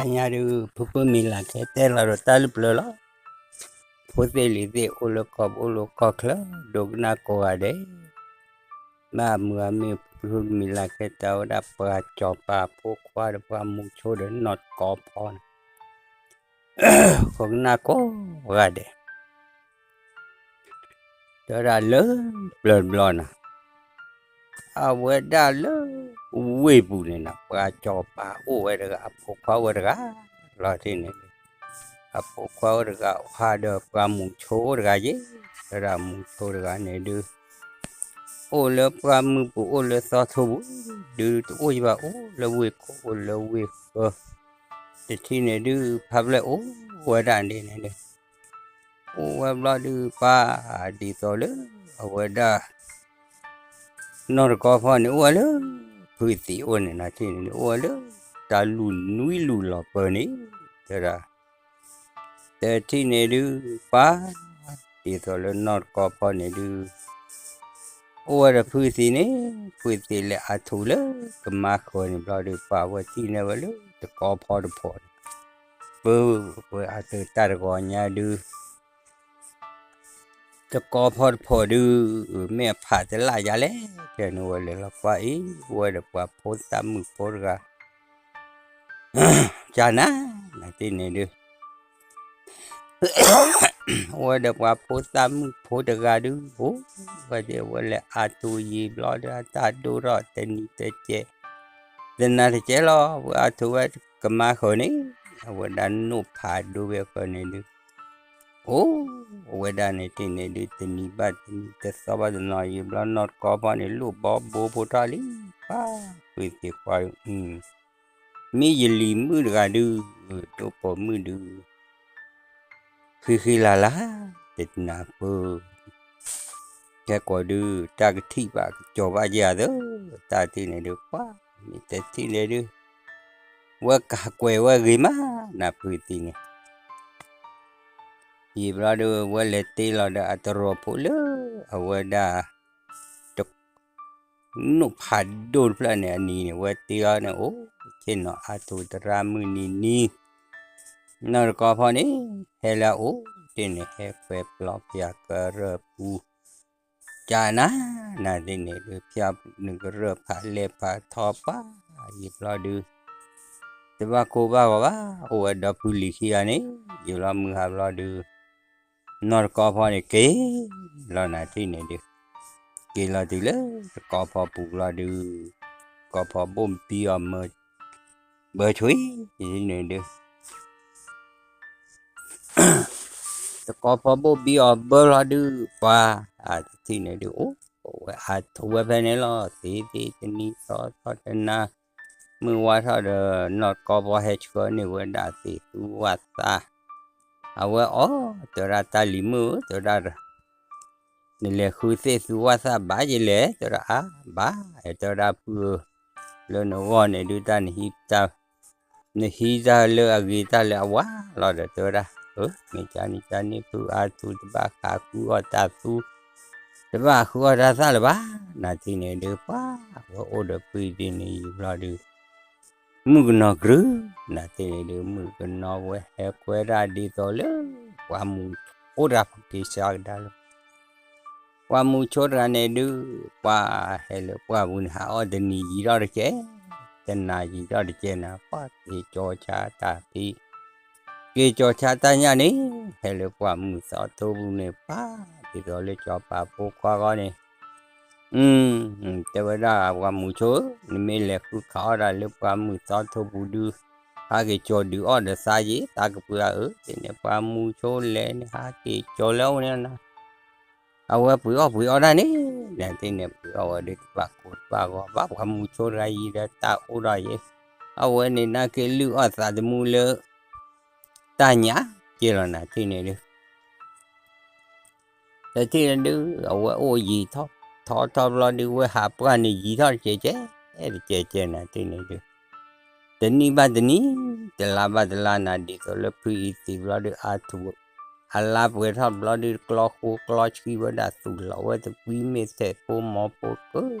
တနံၤညါဒုး ဖုဖုမံၤလၤခဲတဲလီၤဒီးတၢ်လုၢ်ပျၢၤလီၤ. ဖိသ့ၣ်လံၤသ့ၣ်အိၣ်လၢကီၢ်ပူၤအိၣ်လၢကီၢ်ချၢ ဒိကနၣ်ကိးဂၤဒဲး, ဘၣ်မုာ်အမ့ၢ်ဖုဖုမံၤလၤခဲတဲဝဲဒၣ်ပှၤစီၤပၤဖိခွါဒီးပှၤမူဆိဒီးနီၢ်တကီဖီန့ၣ် ကိးကနၣ်ကိးဂၤဒဲး တဲဝဲဒၣ်လၢပျၢၤတဘျီနီၤ, အဝဲဒၣ်လၢဝ့ၢ်ပူၤန့ၣ်နီၤ ပှၤစီၤပၤအိၣ်ဝဲတဂၤ အဖိခွါအိၣ်ဝဲတဂၤလီၤတံၢ်န့ၣ်, အဖိခွါအိၣ်တဂၤ ဟးဒီးပှၤမူဆိအိၣ်တဂၤယဲ, တဲဝဲဒၣ်မူဆိတဂၤန့ၣ်ဒုး အိၣ်လၢပှၢ်မုၢ်ပူၤအိၣ်လၢသီထိပူၤ, ဒုးတအိၣ်ယဘၣ်အိၣ်လၢဝ့ၢ်ခိၣ်အိၣ်လၢဝ့ၢ်ဃၢၤ, တထံၣ်န့ၣ်ဒုး ဖါဖျဲၣ်အိၣ်ဝဲဒၣ်န့ၣ်န့ၣ်ဒုး အိၣ်ဝဲဘျီဒုးပှၤ ဒ်သိးလၢ အဝဲဒၣ် နီၢ်တကီဖီန့ၣ် အိၣ်ဝဲလၢ ဖုသံးအိၣ်န့ၣ်နီၤ တထံၣ်န့ၣ်ဒုး အိၣ်ဝဲလၢ တၢ်လူၢ်နွံလူၢ်လီၤပၢၤန့ၣ် တဲဒၣ် တထံၣ်န့ၣ်ဒုး ပှၤ ဒ်သိးလၢနီၢ်တကီဖီန့ၣ်ဒုး အိၣ်ဝဲဒီးဖုသံးန့ၣ်, ဖုသံးလဲၤအါထူးလၢကမါဃၢၤန့ၣ်ဘျီဒုး ပှၤဝဲထံၣ်န့ၢ်ဝဲလၢတကီဖီတဖီန့ၣ်, ပၢဝဲအသုးတၢ်တဂီၤညါဒုး တကီဖီတဖီဒုး မ့ၢ်အဖးတလၢ်ယါလဲၣ်, တဲန့ၣ်ဝဲလဲၤလီၤကွၢ်အံၤ အိၣ်ဝဲဒီးပှၤဖိသၣ်မုၣ်ဖိတဂၤ ကနၤ နၤတထံၣ်န့ၣ်ဒုး အိၣ်ဝဲဒီးပှၤဖိသၣ်မုၣ်ဖိတဂၤဒုး အိၣ်ဝဲဒၣ်ဝဲလဲၤအါထူးယံာ်ဘျီဒုး အတၢ်ဒိၣ်ထီၣ်တနံၤတကဲး တနၤတကဲးလီၤ ဝဲအါထူးဝဲကမါဃၢၤန့ၣ် အဝဲဒၣ်နိၣ်ဖးဒိၣ်ဝဲဃၢၤန့ၣ်ဒုး အိၣ်ဝဲဒၣ်န့ၣ်တထံၣ်န့ၣ်ဒုး တနံၤဘၣ်တနံၤ တသီဘၣ်တသီယံာ်ဘျီ နီၢ်တကီဖီန့ၣ် လိၣ်ဘီဘိဖိထီၣ်လံ ပှၤဖုသံးကွၢ် မ့ၢ်ယလံၤမုၣ်တဂၤဒုး ဒိၣ်ပိာ်မုၣ်ဒုး ဃံဃံလၤလၤ တနၢ်ပၢၢ် ခဲကိာ်ဒုး တၢ်ကထံၣ်ဘၣ်ကစီၤဘၣ်ယဲၢ်အသး တၢ်တထံၣ်န့ၣ်ဒုး ပှၤမ့ၢ်တထံၣ်န့ၣ်ဒုး ဝဲကကွဲးဝဲဂ့ၤမး နၤဖုသံးန့ၣ် ယံာ်ဘျီဒုး ဝဲလဲၤတ့လီၤဒီးအတရီၢ်ဖိလၢ အဝဲဒၣ် တ နိၣ်ဖးဒိၣ်တဖျၢၣ်န့ၣ် အနံၤန့ၣ် ဝဲတ့အီၤန့ၣ် အိၣ်ဆ့ၣ်နီၤအါထူးသရၣ်မုၢ်နံၤနံၤ နီၢ်တကီဖီန့ၣ် ဟဲလၢအအိၣ်တ့ၢ်န့ၣ် ဟဲခွဲးပျီဖၠးကရၢၢ်ပူၤ ကနၤ နၤတထံၣ်န့ၣ်ဒုး ဖၠါနုာ်ကရၢၢ်ဖးလဲၢ်ဖးထီပှၤ ယံာ်ဘျီဒုး တဘၣ်ကိၢ်ဘၣ်ဂီၤဘၣ် အိၣ်ဝဲဒီဖုလံၤခံဂၤန့ၣ် ယံာ်ဘျီမုၢ်ဟါဘျီဒုး နီၢ်တကီဖီန့ၣ် က့ၤလီၤနၤတထံၣ်န့ၣ်ဒုး က့ၤလီၤတုၤလၢတကီဖီပူၤဘျီဒုး တကီဖီဘိၣ်ဘံအီၤမၢ ဘၢဆွံ တထံၣ်န့ၣ်ဒုး တကီဖီဘိၣ်ဘံအီၤဘၢလီၤဒုး ပှၤ အတထံၣ်န့ၣ်ဒုး အိၣ်ဝဲအါထူးဝဲဖဲန့ၣ်လီၤ သ့သ့တနံၤသီထီၣ်တနၤ မုၢ်ဝါထီၣ်ဒီး နီၢ်တကီဖီဟဲဆှၢန့ၢ်ဝဲဒၣ်သ့ၣ်သူဝၣ်သၣ် အဝဲအီၣ် တဲဝဲဒၣ်တၢ်လံၤမုၣ်ဧၢ တဲဝဲဒၣ် နလဲၤဃုသ့ၣ်သူဝၣ်သၣ်ဘၣ်ယလဲၣ် တဲဝဲဒၣ်အါဘၣ် တဲဝဲဒၣ်ဖုဧၢ လၢနဂီၢ်န့ၣ်ဒုးတၢ် နဟံးတၢ်လၢအဂ့ၤတၢ်လၢအဝါလီၤဒီး တဲဝဲဒၣ် မ့ၢ်ကန့ၣ်ကန့ၣ် ဖုအါထူးတဘၣ်ဃးဃုအီၣ်တၢ်သူ တဘၣ်ဃုအီၣ်တၢ်သၣ်လၢၤဘၣ် နၤတထံၣ်န့ၣ်ဒုး ပှၤ ဝဲအိၣ်ဒီးဖုဒ်န့ၣ်ယံာ်ဘျီဒုး မုၣ်ကနီၤကြုး နၤတထံၣ်န့ၣ်ဒုး မုၣ်ကနီၤဝဲဟဲကွဲဒၣ်ဒ်သိးလၢ ပှၤမူဆိတဂၤက့ၤစှၤကဒါလၢ ပှၤမူဆိတဂၤန့ၣ်ဒုး ပှၤဟဲလၢပှၢ်ပူၤန့ၣ် ဟးအီၣ်တနံၤယံာ်ထီၣ်တကဲး တနၤယံာ်ထီၣ်တကဲးနၤ ပှၤက့ၤကၠီၤဆါတၢ်ဖံး က့ၤကၠီၤဆါတၢ်ညၣ်န့ၣ် ဟဲလၢပှၢ်မုၢ်သီထိပူၤန့ၣ် ပှၤဒ်သိးလၢစီၤပၤဖိခွါဂီၢ်န့ၣ် တဲဝဲဒၣ်ပှၤမူဆိဧၢ နမ့ၢ်လဲၤဃုခးအီၣ်တၢ်လၢပှၢ်မုၢ်သီထိပူၤဒုး ဟးက့ၤကၠီၤဒုးအီၣ်ဒီးသးယံာ် သးကပှ့ၤအါအၢ တထံၣ်န့ၣ် ပှၤမူဆိလဲၣ်န့ၣ် ဟးက့ၤကၠီၤလၢအအိၣ်န့ၣ်နၤ အဝဲပှ့ၤအီၣ်ပှ့ၤအီၣ်တၢ်န့ၣ် နၤတထံၣ်န့ၣ် ပှ့ၤအီၣ်ဝဲဒုးတဘၣ်ကိၢ်တဘၣ်ဂီၤဘၣ် ပှၤမူဆိတဂၤယံာ်ဒီးတၢ်အိၣ်ဒီးယဲ အဝဲန့ၣ်နာ်က့လုၢ်အီၣ်သးသမူလၢ တၢ်ညၣ်က့လီၤနၤတထံၣ်န့ၣ်ဒုး တထံၣ်န့ၣ်ဒုး အဝဲအိၣ်ယံာ်ထီၣ်ထီထီၣ်ဘျီဒုး ဝဲဟးပှၢ်န့ၣ်ယံာ်ထီၣ်တကဲးကဲး တကဲးကဲးနၤတထံၣ်န့ၣ်ဒုး တနံၣ်ဘၣ်တနံၣ် တလါဘၣ်တလါနၤ ဒ်သိးလၢဖုအံၤသံးဘျီဒုး အါထူး အလါပှဲၤထီၣ်ဘျီဒုး ကျီဃိကျီဆှံဝဲဒၣ်သူၣ်လီၤဝဲသကွံမ့ၢ်ထဲးဖိမီၤဖိက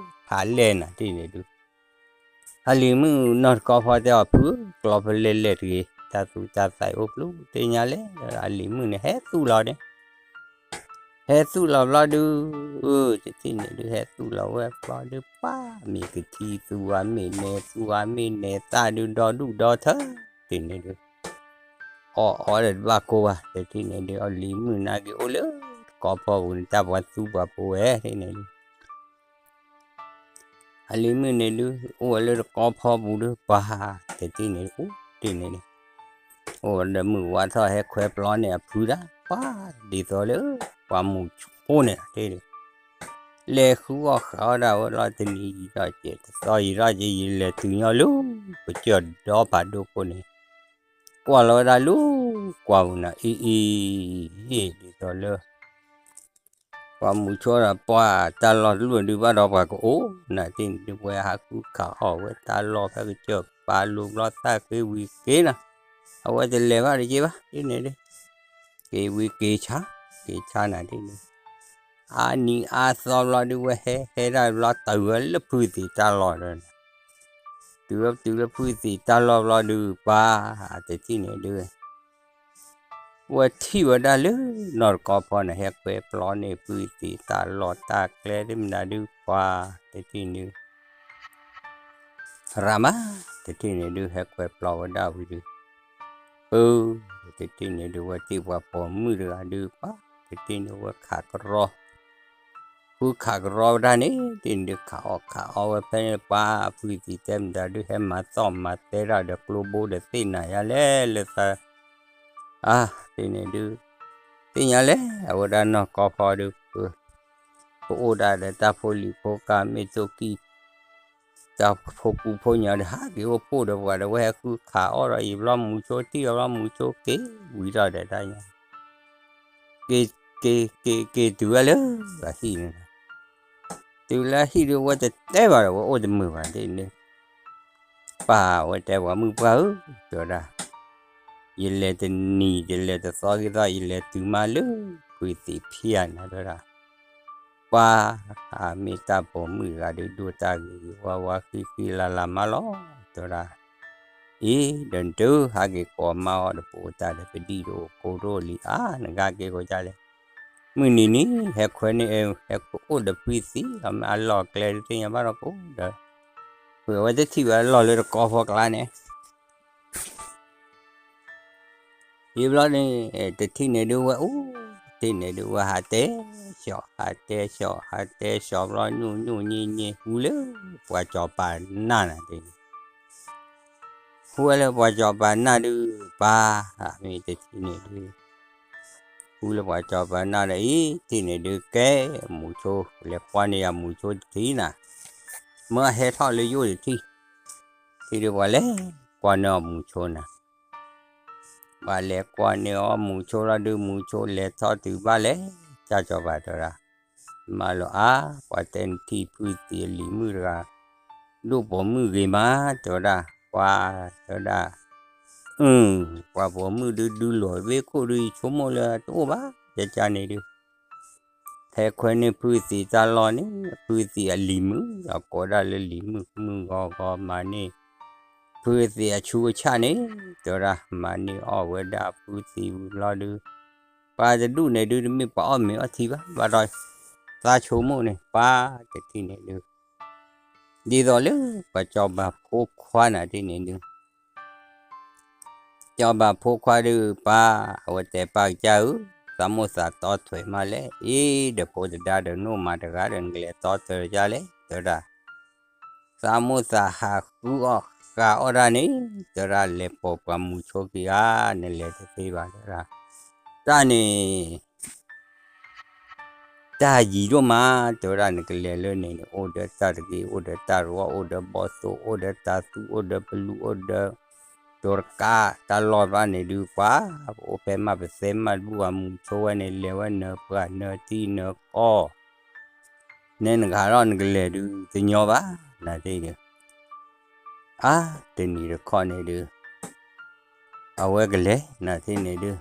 ဖးလဲၢ်နၤတထံၣ်န့ၣ်ဒုး အလံၤမုၣ်နီၢ်တကီဖီတဲအီၤ ဖု ကျီဖဲလဲၢ်လဲၢ်တဂ့ၤ တၢ်သူၣ်တၢ်သးအိၣ်ပျူၤ သ့ၣ်ညါလဲၣ် အလံၤမုၣ်န့ၣ် ဟဲသူၣ်လီၤန့ၣ် ဟဲသူၣ်လီၤဘျီဒုး, တထံၣ်န့ၣ်ဒုး ဟဲသူၣ်လီၤဝဲဘျီဒုး ပှၤမ့ၢ်ကထံသူဧါ မ့ၢ်နဲၤသူဧါ မ့ၢ်နဲၤသၣ်ဒုး ဒီဒူၣ်ဒီထၢ တထံၣ်န့ၣ်ဒုး အီၣ်အီဒီးတဘၣ်ကိၢ်ဘၣ် တထံၣ်န့ၣ်ဒုး အလံၤမုၣ်နာ်က့ၤအိၣ်လၢတကီၢ်ဖီပူၤန့ၣ် တၢ်ပှၤသူပှၤဖိဝဲ တထံၣ်န့ၣ်ဒုး အလံၤမုၣ်န့ၣ်ဒုး အိၣ်ဝဲလၢတကီၢ်ဖီပူၤဒုး ပှၤ တထံၣ်န့ၣ် အိၣ်တထံၣ်န့ၣ်ဒုး အိၣ်ဒီးမုၢ်ဝါထီၣ်ဟဲခွဲပျီန့ၢ်အဖုဒၣ် ပှၤဒ်သိးလၢ ပှၤမူၤဆိန့ၣ် တထံၣ်ဒုး လဲၤဃုအီၣ်ဃးအီၣ်ဒၣ်ဝဲလီၤတနံၤယံာ်ထီၣ်ကဲး တသီယံာ်ထီၣ်ကဲး ယလဲၤတုၤညီလၢ ပကၠီၣ်ဒီဖးဒိၣ်ခိၣ်န့ၣ် ကွၢ်လီၤဝဲဒၣ်လၢ ကွၢ်ပူၤန့ၣ် အ့ၣ်အ့ၣ် ဒ်သိးလၢ ပှၤမူၤဆိဒီးပှၤတၢ်လီၢ်တလိၣ်ဒုးဘၣ်ဒီးပှၤကအိၣ် နတထံၣ်န့ၣ်ဒုး ဝဲဟးဃုခးအီၣ်ဝဲတၢ်လီၢ်ဖဲကစၢၢ်ပာ်လိၤဘျီသၣ်ဃ့ဝံၤက့ၤနီၤ အဝဲတလဲၤဘၣ်တက့ၢ်ဘၣ် တထံၣ်န့ၣ်ဒုး က့ၤဝံၤက့ၤဆါ က့ၤဆါနၤတထံၣ်န့ၣ် အါနံၤအါသီဘျီဒုး ဝဲဟဲဟဲဒၣ်ဘျီတုၤဝဲလၢဖုသံးတၢ်လီၢ်ဒီး တုၤဝဲတုၤလၢဖုသံးတၢ်လီၢ်ဘျီဒုး ပှၤ တထံၣ်န့ၣ်ဒုး ဝဲထံၣ်ဝဲဒၣ်လၢနီၢ်တကီၢ်ဖီန့ၣ် ဟဲခွဲပျီန့ၢ်ဖုသံးတၢ်လီၢ်တၢ်ကျဲသ့ၣ်မနုၤဒုး ပှၤ တထံၣ်န့ၣ် ရၤမး တထံၣ်န့ၣ်ဒုး ဟဲခွဲပျီဝဲဒၣ်ဝံၤဒုး အၢ တထံၣ်န့ၣ်ဒုး ဝဲထံၣ်ပှၤပိာ်မုၣ်တဂၤဒုး ပှၤ တထံၣ်န့ၣ်ဝဲခးကရီ ဃုခးကရီဝဲဒၣ်န့ၣ် တထံၣ်န့ၣ်ဒုး ခးအီၣ်ခးအီဝဲဖဲန့ၣ် ပှၤ ဖုသံးတဲမတၤဒုး ဟဲမၤသီၣ်မၤသဲဒၣ်ဒီးကျိဘိဒီးသ့ၣ်နၤယါလဲၣ်လၢသး အါ တထံၣ်န့ၣ်ဒုး သ့ၣ်ညါလဲၣ် အဝဲဒၣ်နီၢ်ကီၢ်ဖီဒုး ပအိၣ်ဒၣ်ဒီးတၢ်ဖိလံၤဖိကါ မ့ၢ်တိၢ်ကံၢ် တၢ်ဖိကူဖိညီဒီး ဟးက့ၤအိၣ်ဖှိၣ်ဒီးပှၤဒီး ဝဲဟဲဃုခးအီၣ်ဒီးအံၤဘျီ မူၤဆိထံၣ်အီၤဘျီ မူၤဆိက့ၤဝံၤထီၣ်ဒီးတၢ်ညါ က့ၤ က့ၤ က့ၤ က့ၤတုၤဝဲလၢအဟံၣ်န့ၣ် တုၤလၢအဟံၣ်ဒုး ဝဲတတဲဘၣ်ဒီး ဝဲအိၣ်တမုာ်ဘၣ်ဒ်န့ၣ် ပၢ်ဝဲတဲပှၤမုၣ်ပှၢ်ဧၢ တဲဝဲဒၣ် ယလဲၤတနံၤ ယလဲၤတသီဂ့ၤသီ ယလဲၤတုၤမးလၢ ဖုသံးဖံးဧါန့ၣ် တဲဝဲဒၣ် ပှၤ အမ့ၢ်တၢ်ပိာ်မုၣ်တဂၤဒုး ဒိၣ်တၢ်ဂ့ၤဂ့ၤဝါဝါ ဃံဃံလၤလၤမးလီၤ တဲဝဲဒၣ် အံၤ ဒီးနတုၤ ဟးက့ၤကိးမါအီၤဒီး ပအိၣ်တၢ်ဒီး ပဒံၣ်တအိၣ် ကိတအိၣ်လံ အါ နကဟဲက့ၤကိးကၢ်လဲၣ် မုၢ်နံၤနံၤ ဟဲခွဲန့ၢ် ဟဲအိၣ်ဒီးဖုသံး အမ့ၢ်အလီၢ်ကျဲဒုးသ့ၣ်ညါဘၣ်ဒီးကိးဒီး ဝဲတထံၣ်ဝဲလီၢ်လၢတကီၢ်ဖီကျါန့ၣ် ယံာ်ဘျီန့ၣ် တထံၣ်န့ၣ်ဒုးဝဲအိၣ် တထံၣ်န့ၣ်ဒုး ဝဲဟးတဲဆှီ ဟးတဲဆှီ ဟးတဲဆှီဘျီ ညိၣ်ညိၣ်ညံၣ်ညံၣ် ဟူလၢပှၤစီၤပၤနၢ်နၤဒ်န့ၣ် ဟူဝဲလၢပှၤစီၤပၤနၢ်ဒုး ပၢ် အမ့ၢ်တထံၣ်န့ၣ်ဒုး ဟူလၢပှၤစီၤပၤနၢ်ဒီးအံၤ တထံၣ်န့ၣ်ဒုး ကဲ မူၤဆိ လဲၤကွၢ်န့ၢ်ယၤမူၤဆိတထံၣ်နၤ မၢဟဲထီၣ်လၢယအိၣ်တထံၣ် တထံၣ်ဒုး ပှၤလဲၤကွၢ်န့ၢ်အီၤမူၤဆိနၤ ပှၤလဲၤကွၢ်န့ၢ်အီၤမူၤဆိလီၤဒုး မူၤဆိလဲၤထီၣ်တုၤဘၣ်လဲၣ် ကၢ်စီၤပၤတဲဝဲဒၣ် မၤလိာ်အါ ပှၤတဲနထံၣ်ဖုသံးအလံၤမုၣ်တဂၤ ဒိၣ်ပိာ်မုၣ်ဂ့ၤမး တဲဝဲဒၣ် ပှၤ တဲဝဲဒၣ် အု ပှၤပိာ်မုၣ်ဒုးဒုးလိာ်ဘ့ၣ်ခိၣ်ဒုး ယဆိကမိၣ်လၢတအိၣ်ဘၣ် ကကန့ၣ်ဒုး ဟဲခွဲန့ၢ်ဖုသံးတၢ်လီၢ်န့ၣ် ဖုသံးအလံၤမုၣ် အကိးဒၣ်လၢလံၤမုၣ် မုၣ်ဂီၤဂီၤမၤန့ၢ် ဖုသံးအဆူးအဆၣ်န့ၣ် တဲဝဲဒၣ် မၤန့ၢ်အီၣ်ဝဲဒၣ်ဖုသံးဝံၤဘျီဒုး ပှၤတဒူၣ်န့ၣ်ဒုး တမ့ၢ်ပှၤအီၣ်မ့ၤအီထံဘၣ် ဘၣ်ဒီး သးဆိကမိၣ်န့ၣ် ပှၤတထံၣ်န့ၣ်ဒုး ဒ်သိးလၢ ပှၤစီၤပၤဖိခွါနၤတထံၣ်န့ၣ်ဒုး စီၤပၤဖိခွါဒုး ပၢ် အဝဲတဲပၢ်ကစၢ်ဧၢ, သးမိၣ်သးတီထွဲမးလဲၣ်, အ့ ဒီးဖိတဒါဒီး နအိၣ်မးတဂၤဒီး နကလဲၤတီထွဲကလဲၣ် တဲဝဲဒၣ်. သးမိၣ်သးဟးဃုအီၣ်ဃာ်အီၣ်တၢ်န့ၣ် တဲဝဲဒၣ် လဲၤပိာ်ပှၤမူၤဆိက့ၤဧါ, နလဲၤတသ့ဘၣ် တဲဝဲဒၣ်. တၢ်န့ၣ် တၢ်ယံၤဒိၣ်မး တဲဝဲဒၣ် နကလဲၤလၢန့ၣ်န့ၣ် အိၣ်ဒီးတၢ်တဂ့ၤ အိၣ်ဒီးတၢ်ရူ အိၣ်ဒီးဘီၣ်သိၣ် အိၣ်ဒီးတၤသူ အိၣ်ဒီးပလူ အိၣ်ဒီး တိၤတကး တၢ်လီၢ်ဘၣ်န့ၣ်ဒုး ပှၤ ပအိၣ်ဖဲမးပသဲမးတဘူၣ် ပှၤမူၤဆိဝဲန့ၣ် လဲၤဝဲနၢၤပှၤနၢၤထံနၢၤကီၢ် နဲနဂၤထီၣ်နကလဲၤဒုး တညီဘၣ် နသ့ၣ်ဒုး အါ တနံၤတခီန့ၣ်ဒုး အဝဲကလဲၤ နသ့ၣ်န့ၣ်ဒုး